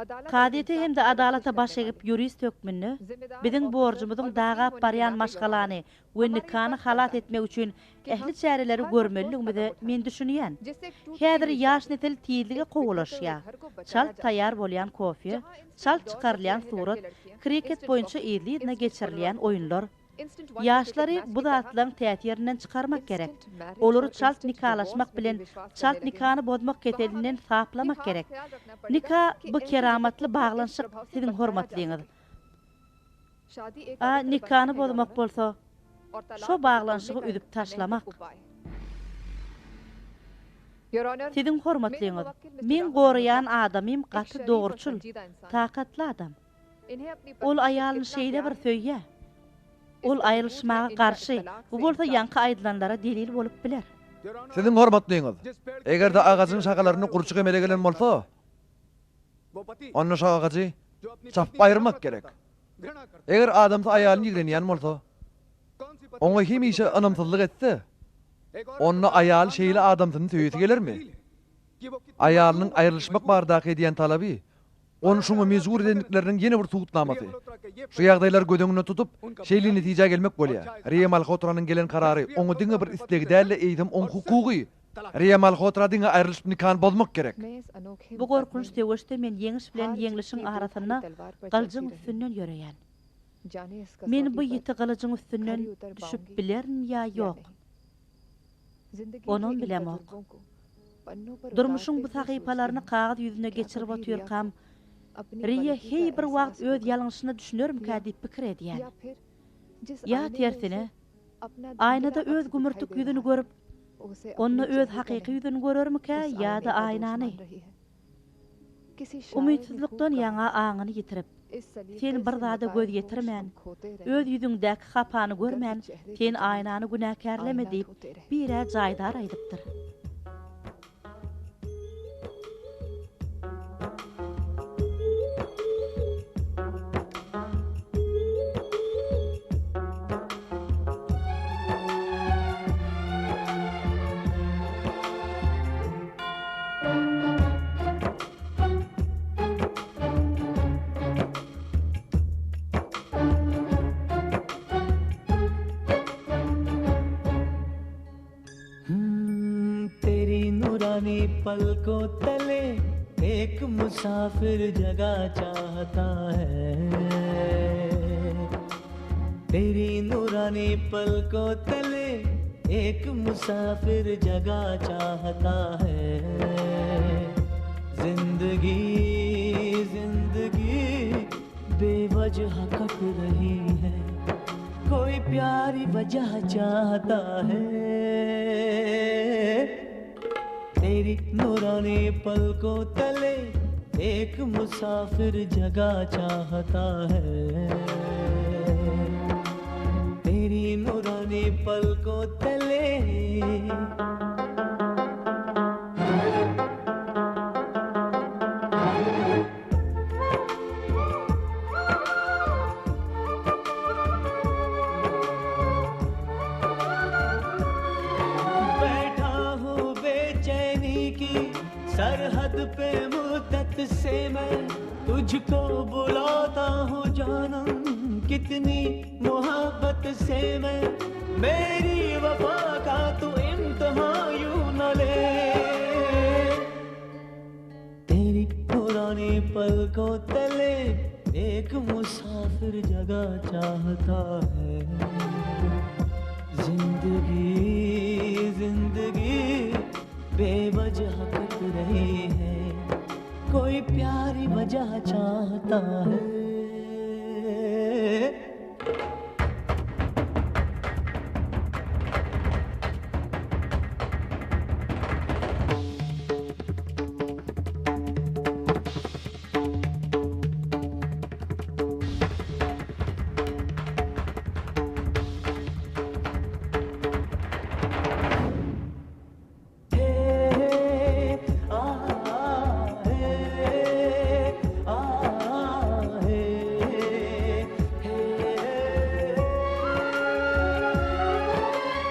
Kazyýete hem-de adalata baş egip ýurist hökmünde, biziň borjumyzyň dagap barýan maşgalany we nikany halas etmek üçin ähli çäreleri görmelidigimize men düşünýän. Häzir ýaş nesil tizlige kowalaşýar. Çalt taýýar bolýan kofe, çalt çykarylýan surat, kriket boýunça yzly-yzyna geçirilýän oýunlar. Ýaşlary bu zatlaryň täsirinden çykarmak gerek. Olary çalt nikalaşmak bilen çalt nikany bozmak keselinden saplamak gerek. Nika bu keramatly baglanyşyk siziň hormatlyňyz. A nikany bozmak bolsa, şo baglanyşygy üzüp taşlamak. Siziň hormatlyňyz, meň goraýan adamym gaty dogruçyl, takatly adam. Ol aýalyny şeýle bir söýýär. Ol aýrylyşmaga garşy, bu bolsa ýaňky aýdylanlara delil bolup biler.
Siziň hormatlyňyz, eger-de agajyň şahalarynda gurçuk emele gelen bolsa, onda şo agajy çapyp aýyrmak gerek. Eger adamsy aýalyny ýigrenýän bolsa, oňa hemişe ynamsyzlyk etse, onda aýaly şeýle adamsyny söýesi gelermi? Aýalynyň aýrylyşmak baradaky edýän talaby ony şuňa mejbur edendikleriniň ýene bir subutnamasy. Şu ýagdaýlary göz öňünde tutup, şeýle netijä gelmek bolýar, Riýa Malhotranyň gelen karary oňa diňe bir islegi däl-de, eýsem oň hukugy. Riýa Malhotra diňe aýrylyşyp nikany bozmak gerek.
Bu gorkunç söweşde men ýeňiş bilen ýeňlişiň arasynda gylyjyň üstünden ýöreýän. Men bu ýiti gylyjyň üstünden düşüp bilerin ýa ýok, onam bilemok. Durmuşyň bu sahypalaryny kagyz ýüzüne geçirip otyrkam, Riýa heý bir wagt öz ýalňyşyna düşünermikä diýip pikir edýän. Ýa tersine, Aýnada öz gümürtik ýüzüni görüp, onda öz hakyky ýüzüni görermikä ýa-da aýnany? Umytsyzlykdan ýaňa aňyny ýitirip, sen bir zada göz ýetirmän, öz ýüzüňdäki hapany görmän, sen aýnany günäkärleme diýip, bir-ä jaýdar aýdypdyr.
पलकों तले एक मुसाफिर जगह चाहता है तेरी नूरानी पलकों तले एक मुसाफिर जगह चाहता है जिंदगी जिंदगी बेवजह कट रही है कोई प्यारी वजह चाहता है तेरी नूरानी पलकों तले एक मुसाफिर जगह चाहता है तेरी नूरानी पलकों तले बैठा हूँ बेचैनी की सरहद पे मुद्दत से मैं तुझको बुलाता हूँ जानम कितनी मोहब्बत से मैं मेरी वफा का तू इम्तहान यूं न ले तेरी पुरानी पलकों तले एक मुसाफिर जगह चाहता है जिंदगी जिंदगी बेवजह कट रही है कोई प्यारी वजह चाहता है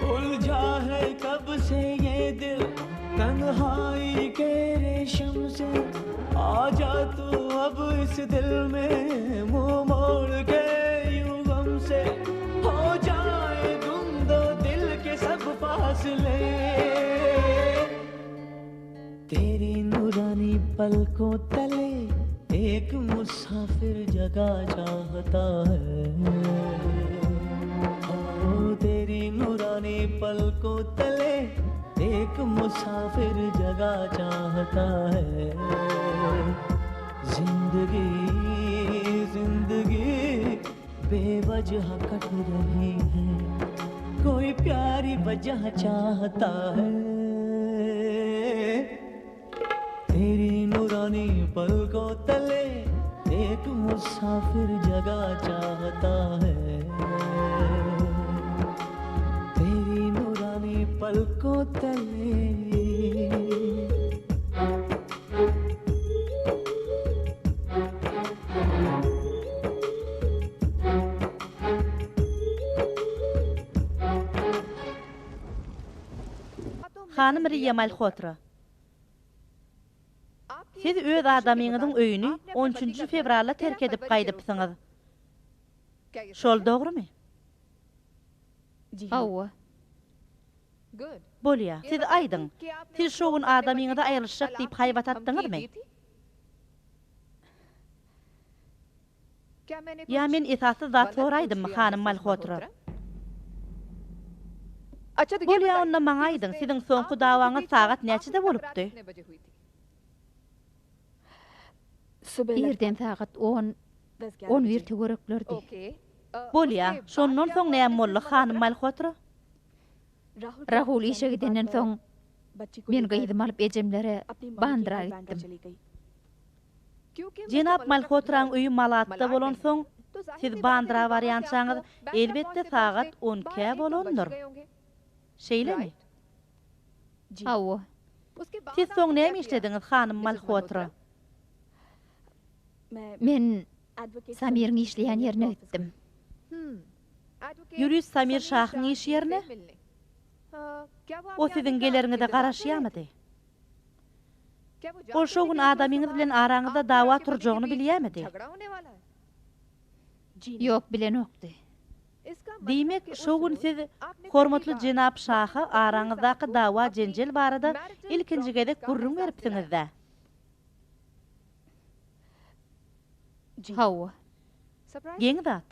उलझा है कब से ये दिल। तन्हाई के रेशम से आजा तू अब इस दिल में मुंह मोड़ के यूं गम से हो जाए गुम दो दिल के सब फासले तेरी नूरानी पलकों तले एक मुसाफिर जगह चाहता है ओ तेरी नूरानी पलकों तले एक मुसाफिर जगह चाहता है जिंदगी जिंदगी बेवजह कट रही है कोई प्यारी वजह चाहता है तेरी नूरानी पलकों तले एक मुसाफिर जगह चाहता है तेरी नूरानी पलकों तले
Hanym Riýa Malhotra. Siz öz adamyňyzyň öýüni on üçünji fewralda terk edip gaýdypsyňyz. Şol dogrumy?
Hawa.
Bolýa. Siz aýdyň, siz şo gün adamyňyza aýrylyşjak diýip haýbat atdyňyzmy? Ýa men esassyz zat soraýdymmy, hanym Malhotra? Bolýa, onda maňa aýdyň, siziň soňky dawaňyz sagat näçede bolupdy?
Irden sagat on, on bir töwereklerdi.
Bolýa, şondan soň näme boldy, hanym Malhotra?
Rahul işe gidenden soň, men gyzymy alyp ejemlere, Bandra gitdim.
Jenap Malhotraň öýi Malatda bolansoň, siz Bandra barýançaňyz, elbetde, sagat on ikä bolandyr. Şeýlemi?
Hawa.
Siz soň näme işlediňiz, hanym Malhotra?
Men Samiriň işleýän ýerine gitdim.
Ýurist Samir Şahyň iş ýerine? O siziň geleriňize garaşýarmydy? Ol şo gün adamyňyz bilen araňyzda dawa turjagyny bilýärmidi?
Ýok, bilenokdy.
Diýmek, şo gün siz hormatly jenap Şaha araňyzdaky dawa-jenjel barada ilkinji gezek gürrüň beripsiňiz-dä?
Hawa.
Geň zat.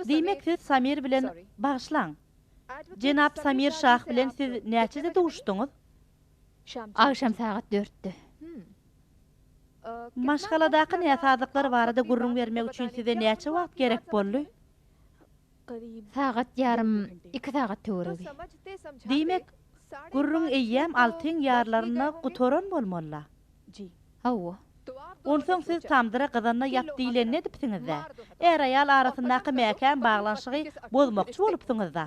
Diýmek, siz Samir bilen, bagyşlaň, Jenap Samir Şah bilen siz näçede duşduňyz?
Agşam sagat dörtde.
Maşgaladaky näsazlyklar barada gürrüň bermek üçin size näçe wagt gerek boldy?
Sagat ýarym, iki sagat töweregi.
Diýmek, gürrüň eýýäm altyň ýarlarynda gutaran bolmaly-la?
Hawa.
Onsoň siz tamdyra gyzanda ýap diýlenini edipsiňiz-dä. Är-aýal arasyndaky mäkäm baglanyşygy bozmakçy bolupsyňyz-da.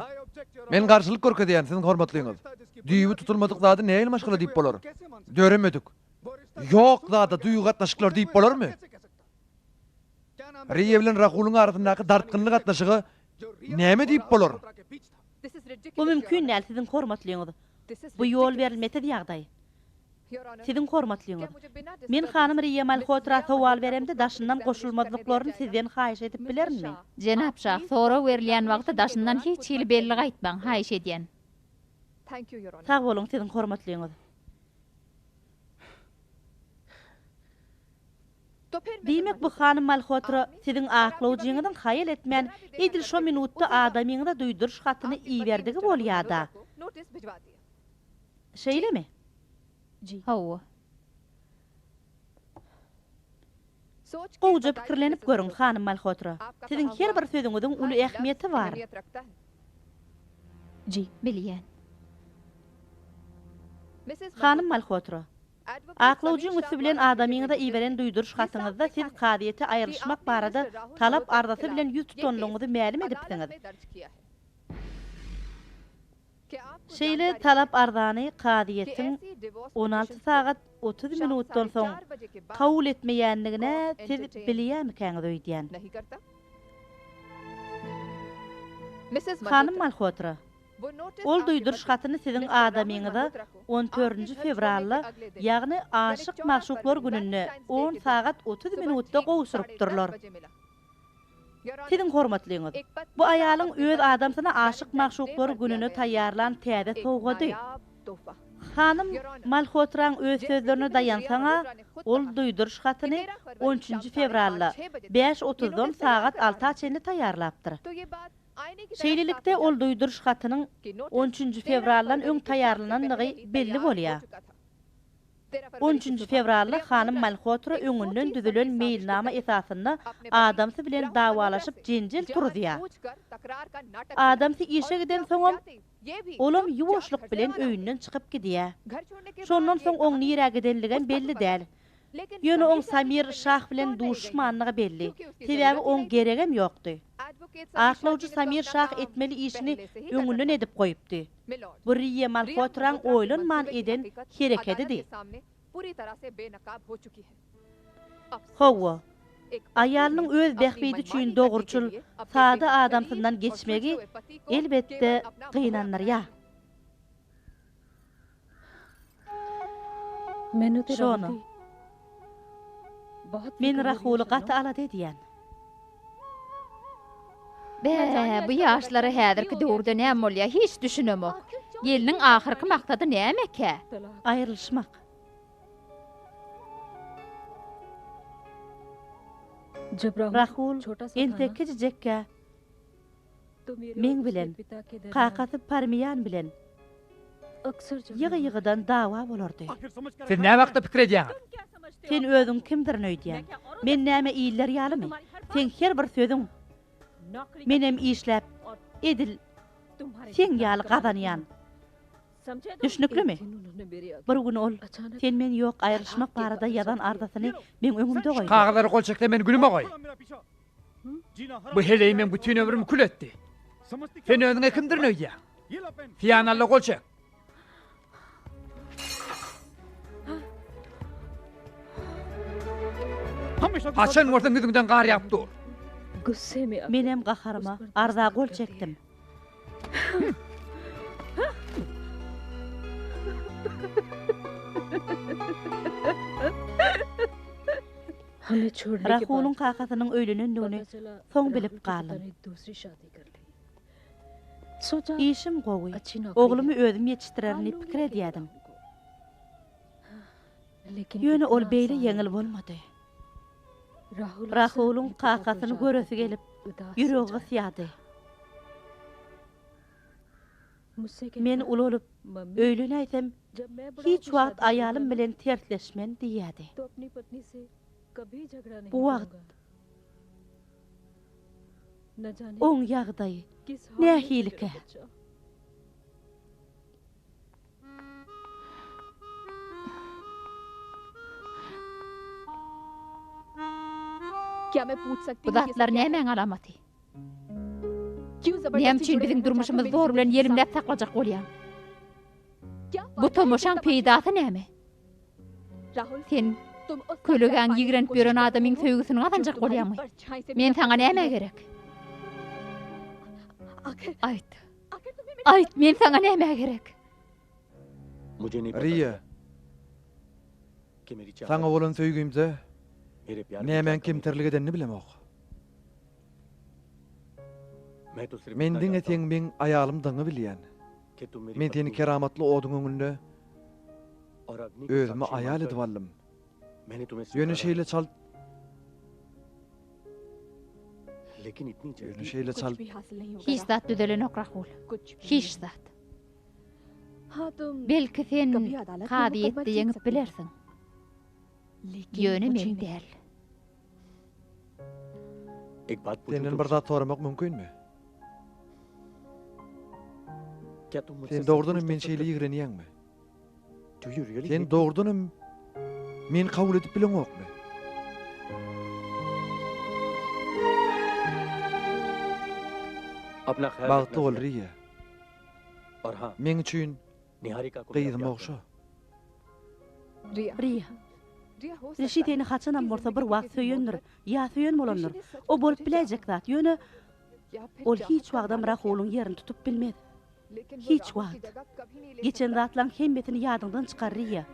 Men garşylyk görkezýän, siziň hormatlyňyz. Düýbi tutulmadyk zady nähili maşgala diýip bolar? Döremedik, ýok zada duýgy gatnaşyklary diýip bolarmy? Riýa bilen Rahulyň arasyndaky dartgynly gatnaşyga näme diýip bolar?
Bu mümkin däl, siziň hormatlyňyz. Bu ýol berilmesiz ýagdaý. Siziň hormatlyňyz. Men hanym Riýa Malhotra sowal beremde daşyndan goşulmazlyklaryny sizden haýyş edip bilerinmi?
Jenap Şah, sorag berilýän wagty daşyndan hiç hili bellik aýtmaň, haýyş edýän.
Sag boluň, siziň hormatlyňyz. Diýmek, bu hanym Malhotra siziň aklawjyňyzyň haýal etmän edil şo minutda adamyňyza duýduryş hatyny iberdigi bolýa-da. Şeýlemi?
Hawa.
Gowuja pikirlenip görüň, hanym Malhotra. Siziň her bir sözüňiziň uly ähmiýeti bar.
Bilýän.
Hanym Malhotra, aklawjyň üsti bilen adamyňyza iberen duýduryş hatyňyzda siz kazyýete aýrylyşmak barada talap arzasy bilen ýüz tutanlygyňyzy mälim edipsiňiz. Şeýle talap arzany kazyýetiň 16 sagat 30 minutdan soň kabul etmeýändigine siz bilýärmikäňiz öýdýän. Hanym Malhotra. Ol duýduryş hatyny siziň adamyňyza on dördünji fewralda, ýagny aşyk-magşuklar gününde on sagat 30 minutda gowşurypdyrlar. Siziň hormatlyňyz, bu aýalyň öz adamsyna aşyk-magşuklar gününe taýýarlan täze sowgady. Hanym Malhotraň öz sözlerine daýansaň-a, ol duýduryş hatyny on üçünji fewralda, bäş otuzdan sagat alta çenli taýýarlapdyr. Şeýlelikde, ol duýduryş hatynyň on üçünji fewraldan öň taýýarlanandygy belli bolýar. On üçünji fewralda hanym Malhotra öňünden düzülen meýilnama esasynda adamsy bilen dawalaşyp jenjel turuzýar. Adamsy işe gidensoňam, olam ýuwaşlyk bilen öýünden çykyp gidýär. Şondan soň oň nirä gidenligem belli däl. Ýöne oň Samir Şah bilen duşuşmanlygy belli. Sebäbi oň geregem ýokdy. Aklawjy Samir Şah etmeli işini öňünden edip goýupdy. Bu Riýa Malhotraň oýlanman eden herekedidi. Hawa, aýalynyň öz bähbidi üçin dogruçyl, sada adamsyndan geçmegi, elbetde, gynandyrýar. Şona. Men Rahuly gaty alada edýän.
Bä, bu ýaşlara häzirki döwürde näme bolýar, hiç düşünemok. Gelniň ahyrky maksady nämekä?
Aýrylyşmak. Rahul entek kiçijekkä Meň bilen, kakasy Parmiýan bilen ýygy-ýygydan dawa bolardy.
Siz näme hakda pikir edýäňiz?
Sen özüňi kimdirin öýdýäň? Men näme iller ýalymy? Seň her bir sözüň. Menem işläp, edil seň ýaly gazanýan. Düşnüklimi? Bir gün ol, sen men ýok aýrylyşmak barada ýazan arzasyny meň öňümde
Şu
goýdy.
kagyzlara gol çekse meni günüme goý. Bu heleý meň bütin ömrümi kül etdi. Sen özüňe kimdirin öýdýäň? Syýany al-da gol çek. Haçan bolsaň ýüzüňden gar ýagyp dur.
Menem gaharyma arza gol çekdim. Rahulyň kakasynyň öýlenendigini soň bilip galdym. Işim gowy, oglumy özüm ýetişdirerin diýip pikir edýärdim. Ýöne ol beýle ýeňil bolmady. Rahulyň kakasyny göresi gelip, ýüregi gysýardy. Men ulalyp, öýlenäýsem, hiç wagt aýalym bilen tersleşmen diýýärdi. Bu wagt oň ýagdaýy nähilikä?
Bu zatlar nämäň alamaty? Näme üçin biziň durmuşymyzy zor bilen ýelimläp saklajak bolýaň? Bu tomaşaň peýdasy näme? Sen kölegäň ýigrenip ýören adamyň söýgüsini gazanjak bolýaňmy? Men saňa nämä gerek? Aýt. Aýt, men saňa nämä gerek?
Riýa, saňa bolan söýgimde nämäň kemterlik edenini bilemok. Men diňe seň meň aýalymdygyňy bilýän. Men seni keramatly oduň öňünde özüme aýal edip aldym. Ýöne şeýle çalt Ýöne şeýle çalt
Hiç zat düzelenok, Rahul. Hiç zat. Belki sen kazyýetde ýeňip bilersiň. Ýöne men däl.
Senden bir zat soramak mümkinmi? Sen dogrudan hem meni şeýle ýigrenýäňmi? Sen dogrudan hem meni kabul edip bileňokmy? Bagtly bol, Riýa. Meň üçin gyzymy ogşa.
Riýa. Rişi seni haçanam bolsa bir wagt söýendir, ýa söýen bolandyr. O bolup biläýjek zat, ýöne ol hiç wagtam Rahulyň ýerini tutup bilmez. Hiç wagt. Geçen zatlaň hemmesini ýadyňdan çykar, Riýa.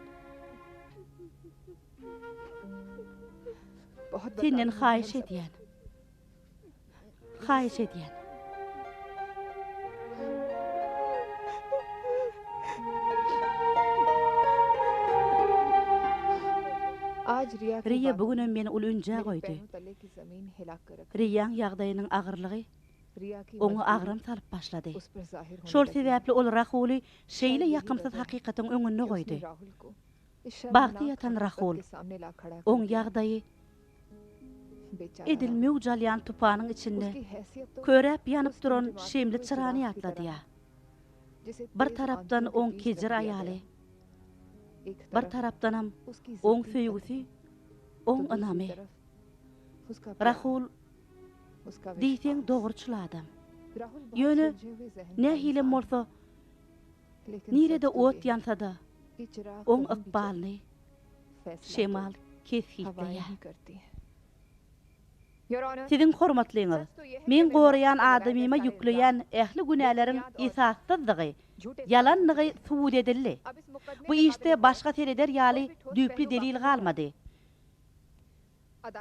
Senden haýyş edýän. Haýyş edýän. Riýa bu günem meni uly ünjä goýdy. Riýaň ýagdaýynyň agyrlygy oňa agram salyp başlady. Şol sebäpli ol Rahuly şeýle ýakymsyz hakykatyň öňünde goýdy. Bagty ýatan Rahul. Oň ýagdaýy edil möwç alýan tupanyň içinde köräp ýanyp duran şemli çyrany ýatladýar. Bir tarapdan oň kejir aýaly, bir tarapdanam oň söýgüsi, oň ynamy. Rahul diýseň dogruçyl adam. Ýöne nähilem bolsa, Nirede ot ýansa-da, oň ykbalyny şemal kesgitleýär. Siziň hormatlyňyz, meň goraýan adamyma ýükleýän ähli günäleriň esassyzdygy, ýalandygy subut edildi. Bu işde başga sereder ýaly düýpli delil galmady.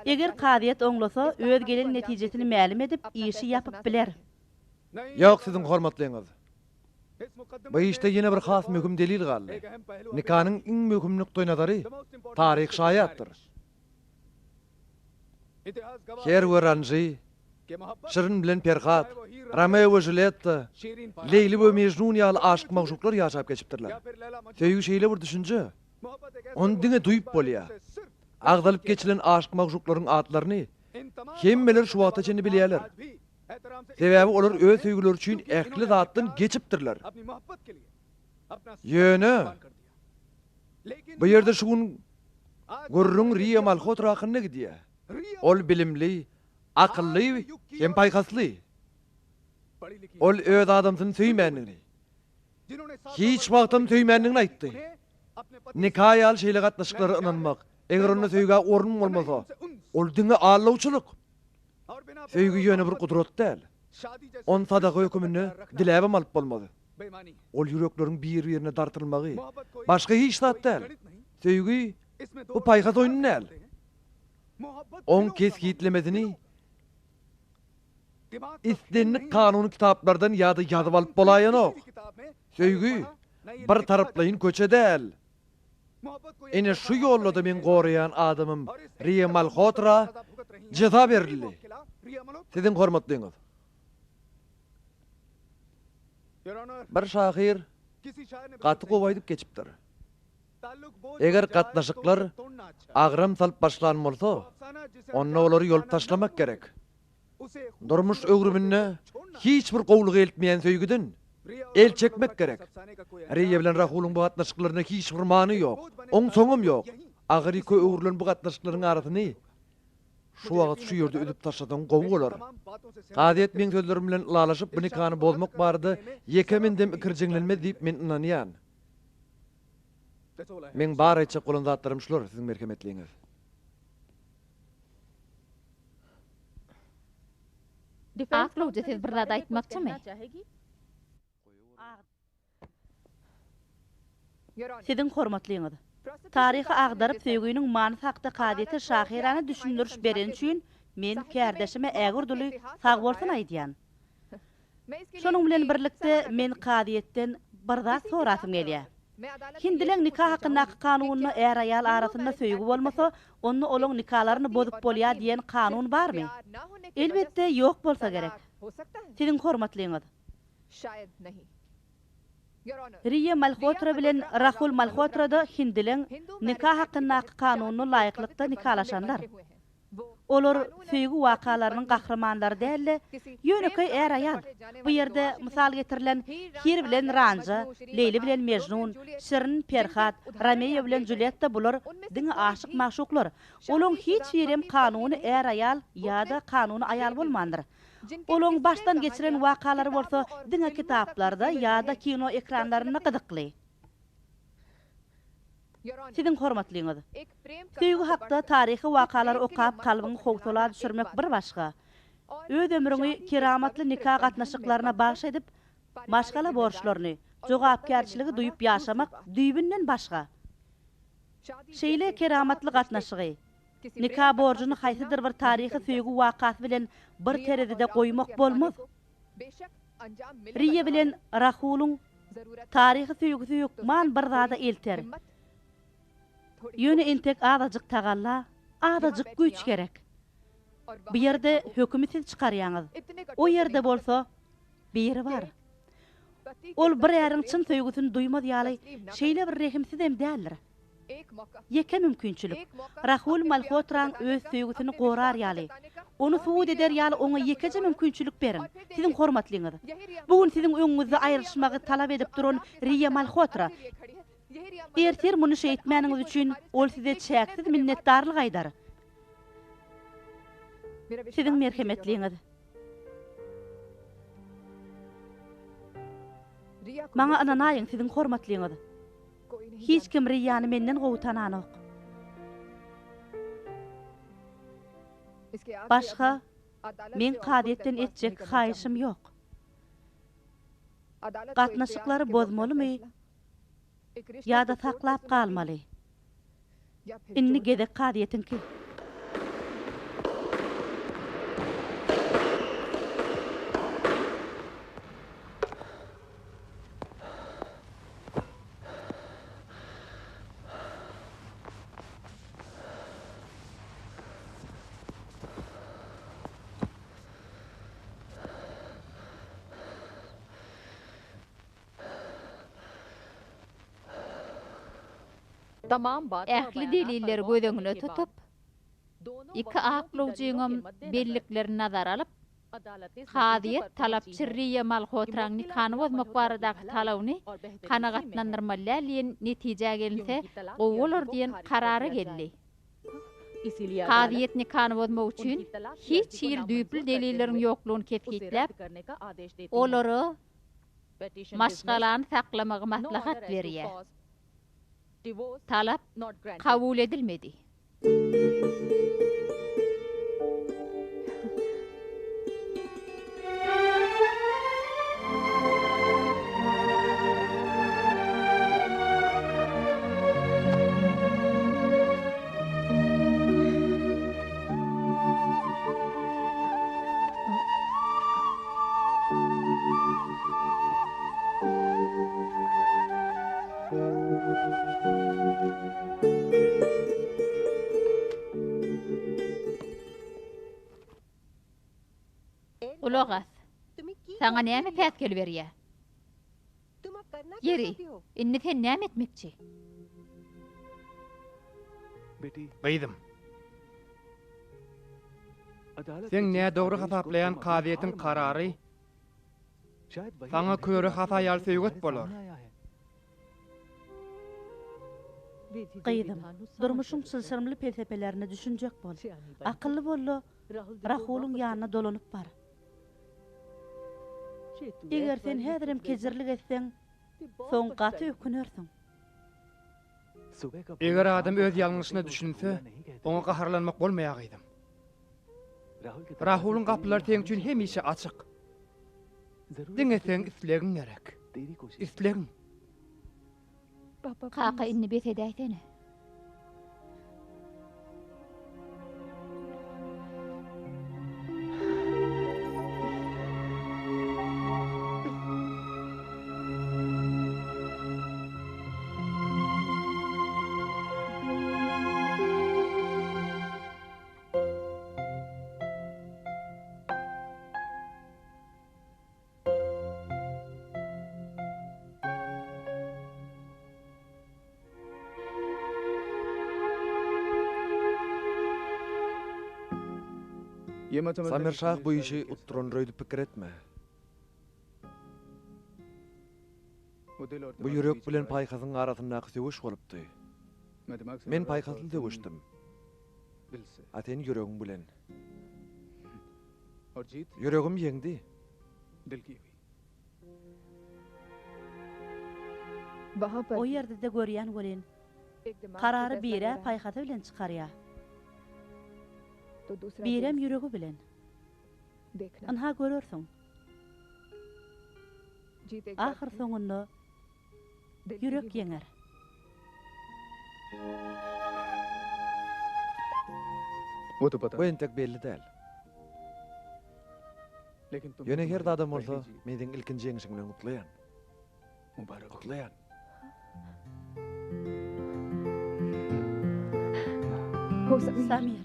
Eger kazyýet oňlasa, öz gelen netijesini mälim edip, işi ýapyp biler.
Ýok, siziň hormatlyňyz. Bu işde ýene bir has möhüm delil galdy. Nikanyň iň möhüm nukdaýnazary taryh şaýatdyr. Her we Ranji, Şirin bilen Perhat, Romeo we Juletta, Leýli we Mejnun ýaly aşyk-magşuklar ýaşap geçipdirler. Söýgi şeýle bir düşünje, ony diňe duýup bolýar. Agzalyp geçilen aşyk-magşuklaryň atlaryny hemmeler şu wagta çenli bilýärler. Sebäbi olar öz söýgüleri üçin ähli zatdan geçipdirler. Ýöne bu ýerde şu gün gürrüň Riýa Malhotra hakynda gidýär. Ol bilimli, akylly hem paýhasly. Ol öz adamsyny söýmändigini, hiç wagtam söýmändigini aýtdy. Nika ýaly şeýle gatnaşyklara ynanmak, eger onda söýgä orun bolmasa, ol diňe aldawçylyk. Söýgi ýöne bir gudrat däl. Ony sadaka höküminde diläbem alyp bolmaz. Ol ýürekleriň bir-birine dartylmagy, başga hiç zat däl. Söýgi, bu paýhas oýny däl. Oň kesgitlemesini islendik kanuny kitaplardan ýa-da ýazyp alyp bolaýanok. Söýgi, bir taraplaýyn köçe däl. Ine şu ýolda-da meň goraýan adamym Riýa Malhotra jeza berildi. Siziň hormatlyňyz. Bir şahyr gaty gowy aýdyp geçipdir. Eger gatnaşyklar agram salyp başlan bolsa, onda olary ýolup taşlamak gerek. Durmuş öwrüminde hiç bir gowulyga eltmeýän söýgüden el çekmek gerek. Riýa bilen Rahulyň bu gatnaşyklarynda hiç bir many ýok. Oň soňam ýok. Agyr ýüke öwrülen bu gatnaşyklaryň arasyny şu wagt şu ýerde üzüp taşlasaň gowy bolar. Kazyýet meň sözlerim bilen ylalaşyp bu nikany bozmak barada ýeke mendem ikirjiňlenmez diýip men ynanýan. Meň bar aýtjak bolan zatlarym şular, siziň merhemetliňiz.
Aklawjy siz bir zat aýtmakçymy?
Siziň hormatlyňyz. Taryhy agdaryp söýginiň manysy hakda kazyýete şahyrana düşündiriş bereni üçin men kärdeşime ägirt uly sagbolsun aýdýan. Şonuň bilen birlikde men kazyýetden bir zat sorasym gelýär. Hindileň nika hakyndaky kanunynda är-aýal arasynda söýgi bolmasa, onda olaň nikalaryny bozup bolýar diýen kanun barmy? Elbetde ýok bolsa gerek. Siziň hormatlyňyz. Riýa Malhotra bilen Rahul Malhotra-da hindileň nika hakyndaky kanunyna laýyklykda nikalaşanlar. Olar söýgi wakalarynyň gahrymanlary däl-de, ýönekeý är-aýal. Bu ýerde mysal getirilen Hir bilen Ranja, Leýli bilen Mejnun, Şirin, Perhat, Romeo bilen Juletta bular diňe aşyk-magşuklar. Olaň hiç birem kanuny är-aýal ýa-da kanuny aýal bolmandyr. Olaň başdan geçiren wakalary bolsa diňe kitaplarda ýa-da kino ekranlarynda gyzykly. Siziň hormatlyňyz. Söýgi hakda taryhy wakalary okap kalbyňy howsala düşürmek bir başga. Öz ömrüňi keramatly nika gatnaşyklaryna bagş edip, Maşgala borçlaryny, jogapkärçiligi duýup ýaşamak düýbünden başga. Şeýle keramatly gatnaşygy, nika borjuny haýsydyr bir taryhy söýgi wakasy bilen bir terezide goýmak bolmaz. Riýa bilen Rahulyň taryhy söýgüsi hökman bir zada elter. Ýöne entek azajyk tagalla, azajyk güýç gerek. Bu ýerde hökümi siz çykarýaňyz. O ýerde bolsa biri bar. Ol bir äriň çyn söýgüsini duýmaz ýaly şeýle bir rehimsizem däldir. Ýeke mümkinçilik, Rahul Malhotraň öz söýgüsini gorar ýaly, ony subut eder ýaly oňa ýekeje mümkinçilik beriň, siziň hormatlyňyz. Bu gün siziň öňüňizde aýrylyşmagy talap edip duran Riýa Malhotra. Ertir muny şeýtmäniňiz üçin ol size çäksiz minnetdarlyk aýdar. Siziň merhemetliňiz. Maňa ynanaýyň, siziň hormatlyňyz. Hiç kim Riýany menden gowy tananok. Başga meň kazyýetden etjek haýyşym ýok. Gatnaşyklary bozmalymy ýa-da saklap galmaly? Indi gezek kazyýetiňki.
Ähli delilleri göz öňüne tutup, iki aklawjyňam belliklerini nazara alyp, kazyýet talapçy Riýa Malhotraň nikany bozmak baradaky talabyny kanagatlandyrmaly däl diýen netijä gelinse gowy bolar diýen karara geldi. Kazyýet nikany bozmak üçin hiç hili düýpli delilleriň ýoklugyny kesgitläp, olara maşgalany saklamagy maslahat berýär. Talap kabul edilmedi. Gulak as. Saňa näme päsgel berýär? Ýeri, indi sen näme etmekçi?
Gyzym. Seň nädogry hasaplaýan kazyýetiň karary saňa köre hasa ýaly söýget bolar.
Gyzym, durmuşyň çylşyrymly pelsepelerine düşünjek bol. Akylly bol-da, Rahulyň ýanyna dolanyp bar. Eger sen häzirem kejirlik etseň, soň gaty ökünersiň.
Eger adam öz ýalňyşyna düşünse, oňa gaharlanmak bolmaýar gyzym. Rahulyň gapylary seň üçin hemişe açyk. Diňe seň islegiň gerek. Islegiň.
Kaka indi bes edäýsene.
Samir şah bu işi utdurandyr öýdüp pikir etme. Bu ýürek bilen paýhasyň arasyndaky söweş bolupdy. Men paýhasly söweşdim. A sen ýüregiň bilen. Ýüregim ýeňdi.
O ýerde-de görýän welin, karary bir-ä paýhasy bilen çykarýar, birem ýüregi bilen. Ynha görersiň. Ahyrsoňunda ýürek ýeňer.
Bu entek belli däl. Ýöne her zadam bolsa, men seň ilkinji ýeňşiň bilen gutlaýan. Gutlaýan.
Samir.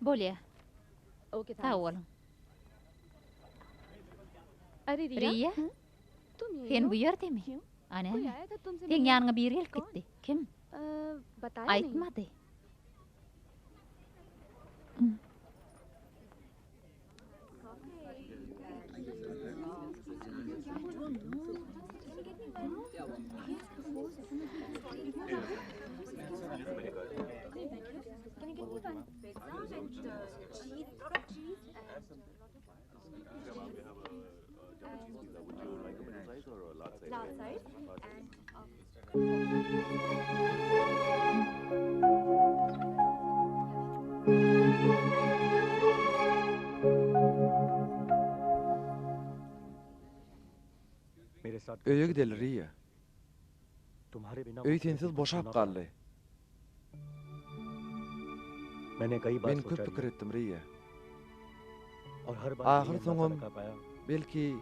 Bolýa. Sag boluň. Riýa, sen bu ýerdemi? A näme? Seň ýanyňa biri gelip gitdi. Kim? Aýtmady.
Öýe gideli, Riýa. Öý sensiz boşap galdy. Men köp pikir etdim, Riýa. Ahyrsoňam, belki,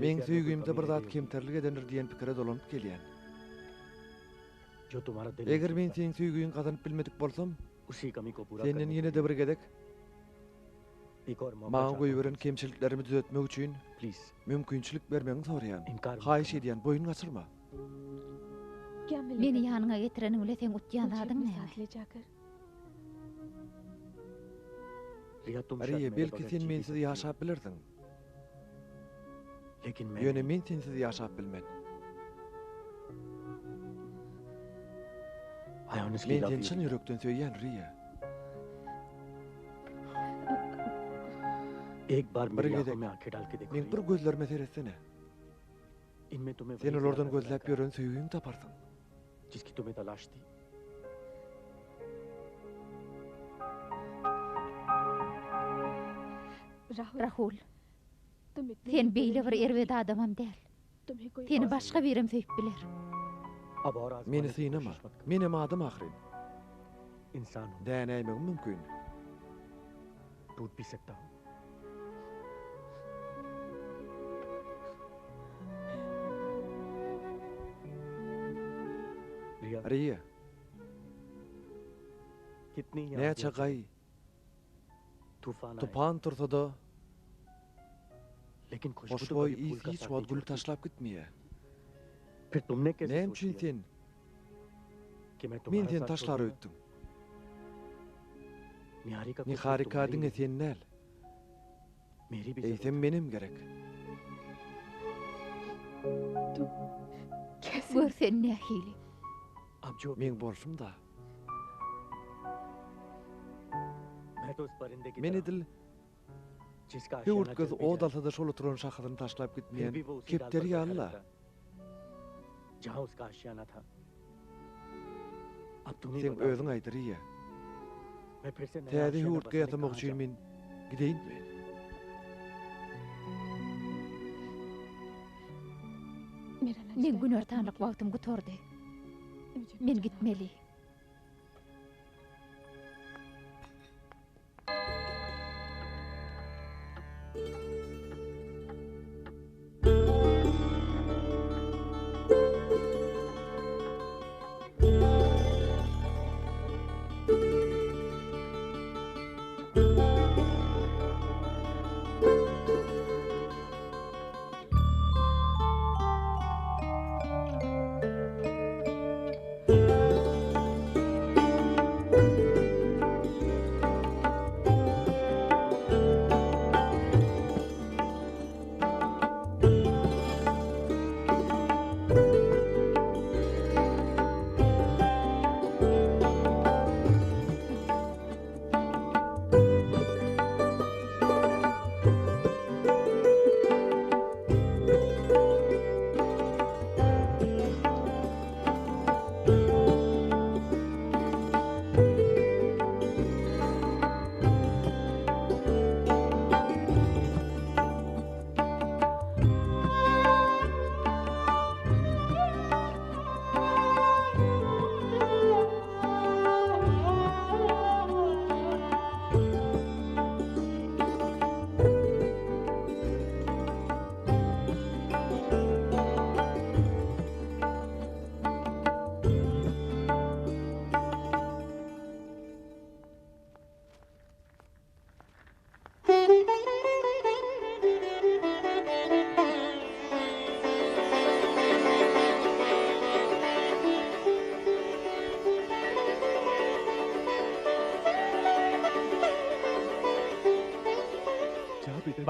meň söýgimde bir zat kemterlik edendir diýen pikire dolanyp gelýän. Eger men seň söýgüňi gazanyp bilmedik bolsam, senden ýene-de bir gezek maňa goýberen kemçiliklerimi düzetmek üçin mümkinçilik bermegiňi soraýan. Haýyş edýän, boýun gaçyrma.
Meni ýanyňa getireniň bile seň utýan zadyň näme?
Riýa, belki sen mensiz ýaşap bilersiň. Ýöne men sensiz ýaşap bilmen. Men seni çyn ýürekden söýýän, Riýa. Bir gezek meň bir gözlerime seretsene. Sen olardan gözläp ýören söýgiňi taparsyň.
Rahul, sen beýle bir erbet adamam däl. Seni başga birem söýüp biler.
Meni synama. Menem adam ahyryn. Dänäýmegim mümkin. Riýa. Näçe gaý, tupan tursa-da, hoşboý ys hiç wagt güli taşlap gitmeýär. Näme üçin sen Men seni taşlar öýtdüm? Niharika diňe sen däl. Eýsem menem gerek.
Gör sen nähili.
Meň bolşum-da. Men edil höwürtgesi ot alsa-da şol oturan şahasyny taşlap gitmeýän kepderi ýaly-la. Seň özüň aýt, Riýa. Täze höwürtge ýasamak üçin men gideýinmi?
Meň günortanlyk wagtym gutardy. Men gitmeli.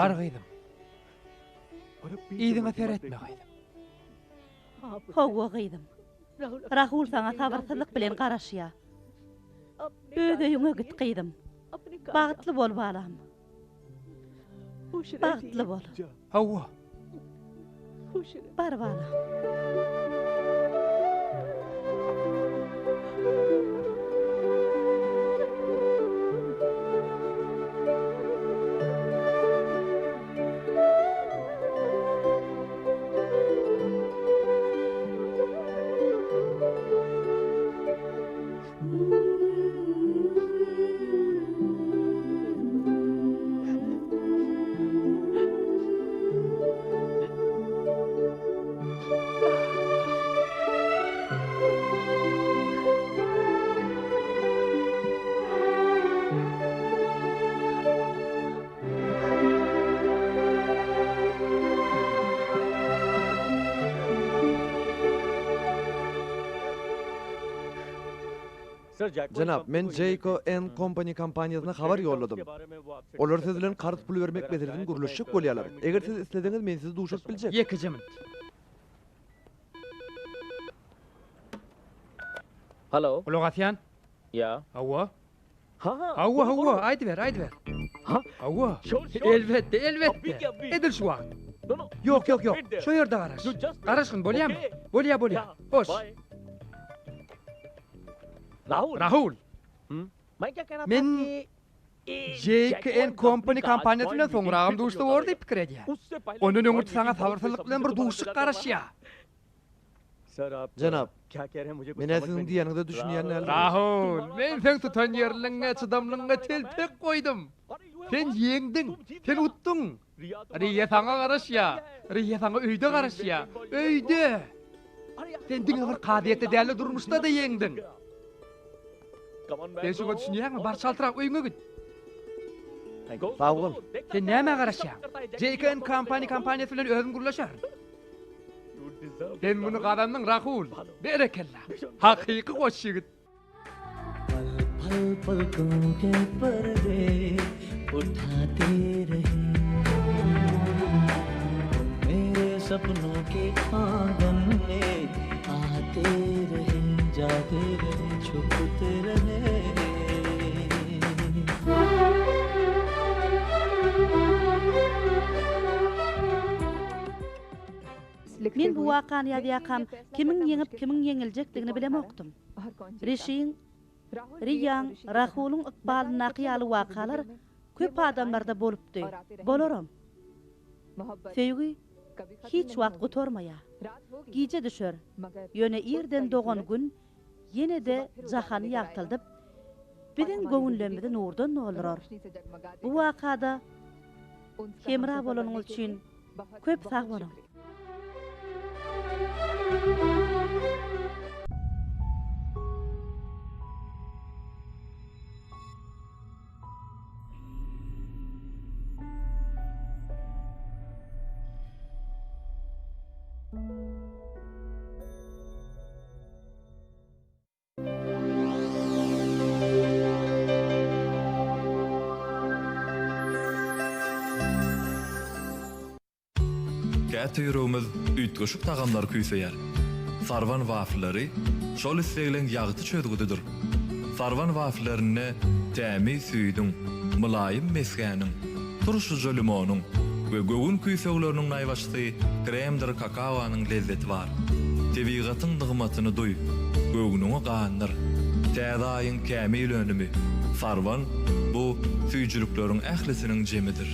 Bar gyzym. Yzyňa seretme gyzym.
Hawa gyzym. Rahul saňa sabyrsyzlyk bilen garaşýar. Öz öýüňe git gyzym. Bagtly bol balam. Bagtly bol.
Hawa.
Bar balam.
Jenap, men Jayco and Company kompaniýasyna habar ýolladym. Olar siz bilen karz puly bermek meselesini gürleşjek bolýarlar. Eger siz isleseňiz, men sizi duşuryp biljek.
Ýekeje minut.
Halo.
Gulak asýan.
Ýa.
Hawa.
Ha-ha.
Hawa, hawa, aýdyber, aýdyber. Hawa. Elbetde, elbetde. Edil şu wagt. Ýok, ýok, ýok. Şo ýerde garaş. Garaşgyn, bolýamy? Bolýa, bolýa. Hoş.
Rahul.
Rahul. Men JKN Company kompaniýasy bilen soňragam duşsa bor diýip pikir edýän. Ondan öňürti saňa sabyrsyzlyk bilen bir duşuşyk garaşýar.
Jenap, men-ä siziň diýýäniňize düşünýän däldirin.
Rahul, men seň tutanýerligiňe, çydamlygyňa telpek goýdum. Sen ýeňdiň, sen utduň. Riýa saňa garaşýar. Riýa saňa öýde garaşýar. Öýde! Sen diňe bir kazyýetde däl-de, durmuşda-da ýeňdiň. Sen şuňa düşünýäňmi? Bar çaltrak öýüňe git.
Sag bol.
Sen nämä garaşýaň? JKN Company kompaniýasy bilen özüm gürleşerin. Sen muny gazandyň, Rahul. Berekella. Hakyky goç ýigit.
Pal pal palkon ke perde uthate rahe mere sapnon ke aangan mein aate rahe jaate rahe chhupte rahe
Men bu wakany ýazýarkam, kimiň ýeňip, kimiň ýeňiljekdigini bilemokdym. Rişiň, Riýaň, Rahulyň ykbalyndaky ýaly wakalar köp adamlarda bolupdy, bolaram. Söýgi hiç wagt gutarmaýar. Gije düşer, ýöne irden dogan Gün ýene-de jahany ýagtyldyp, biziň göwünlerimizi nurdan doldurar. Bu wakada hemra bolanyňyz üçin Köp sag boluň.
Käte ýüregimiz üýtgeşik tagamlary küýseýär. Sarwan waflleri şol islegleň ýagty çözgüdidir. Sarwan wafllerinde tämiz süýdüň, mylaýym mesgäniň, turşuja limonyň we göwün küýsegleriniň naýbaşysy kremdir kakaonyň lezzeti bar. Tebigatyň nygmatyny duý, göwnüňi gandyr. Täze aýyň kämil önümi, Sarwan bu süýjülikleriň ählisiniň jemidir.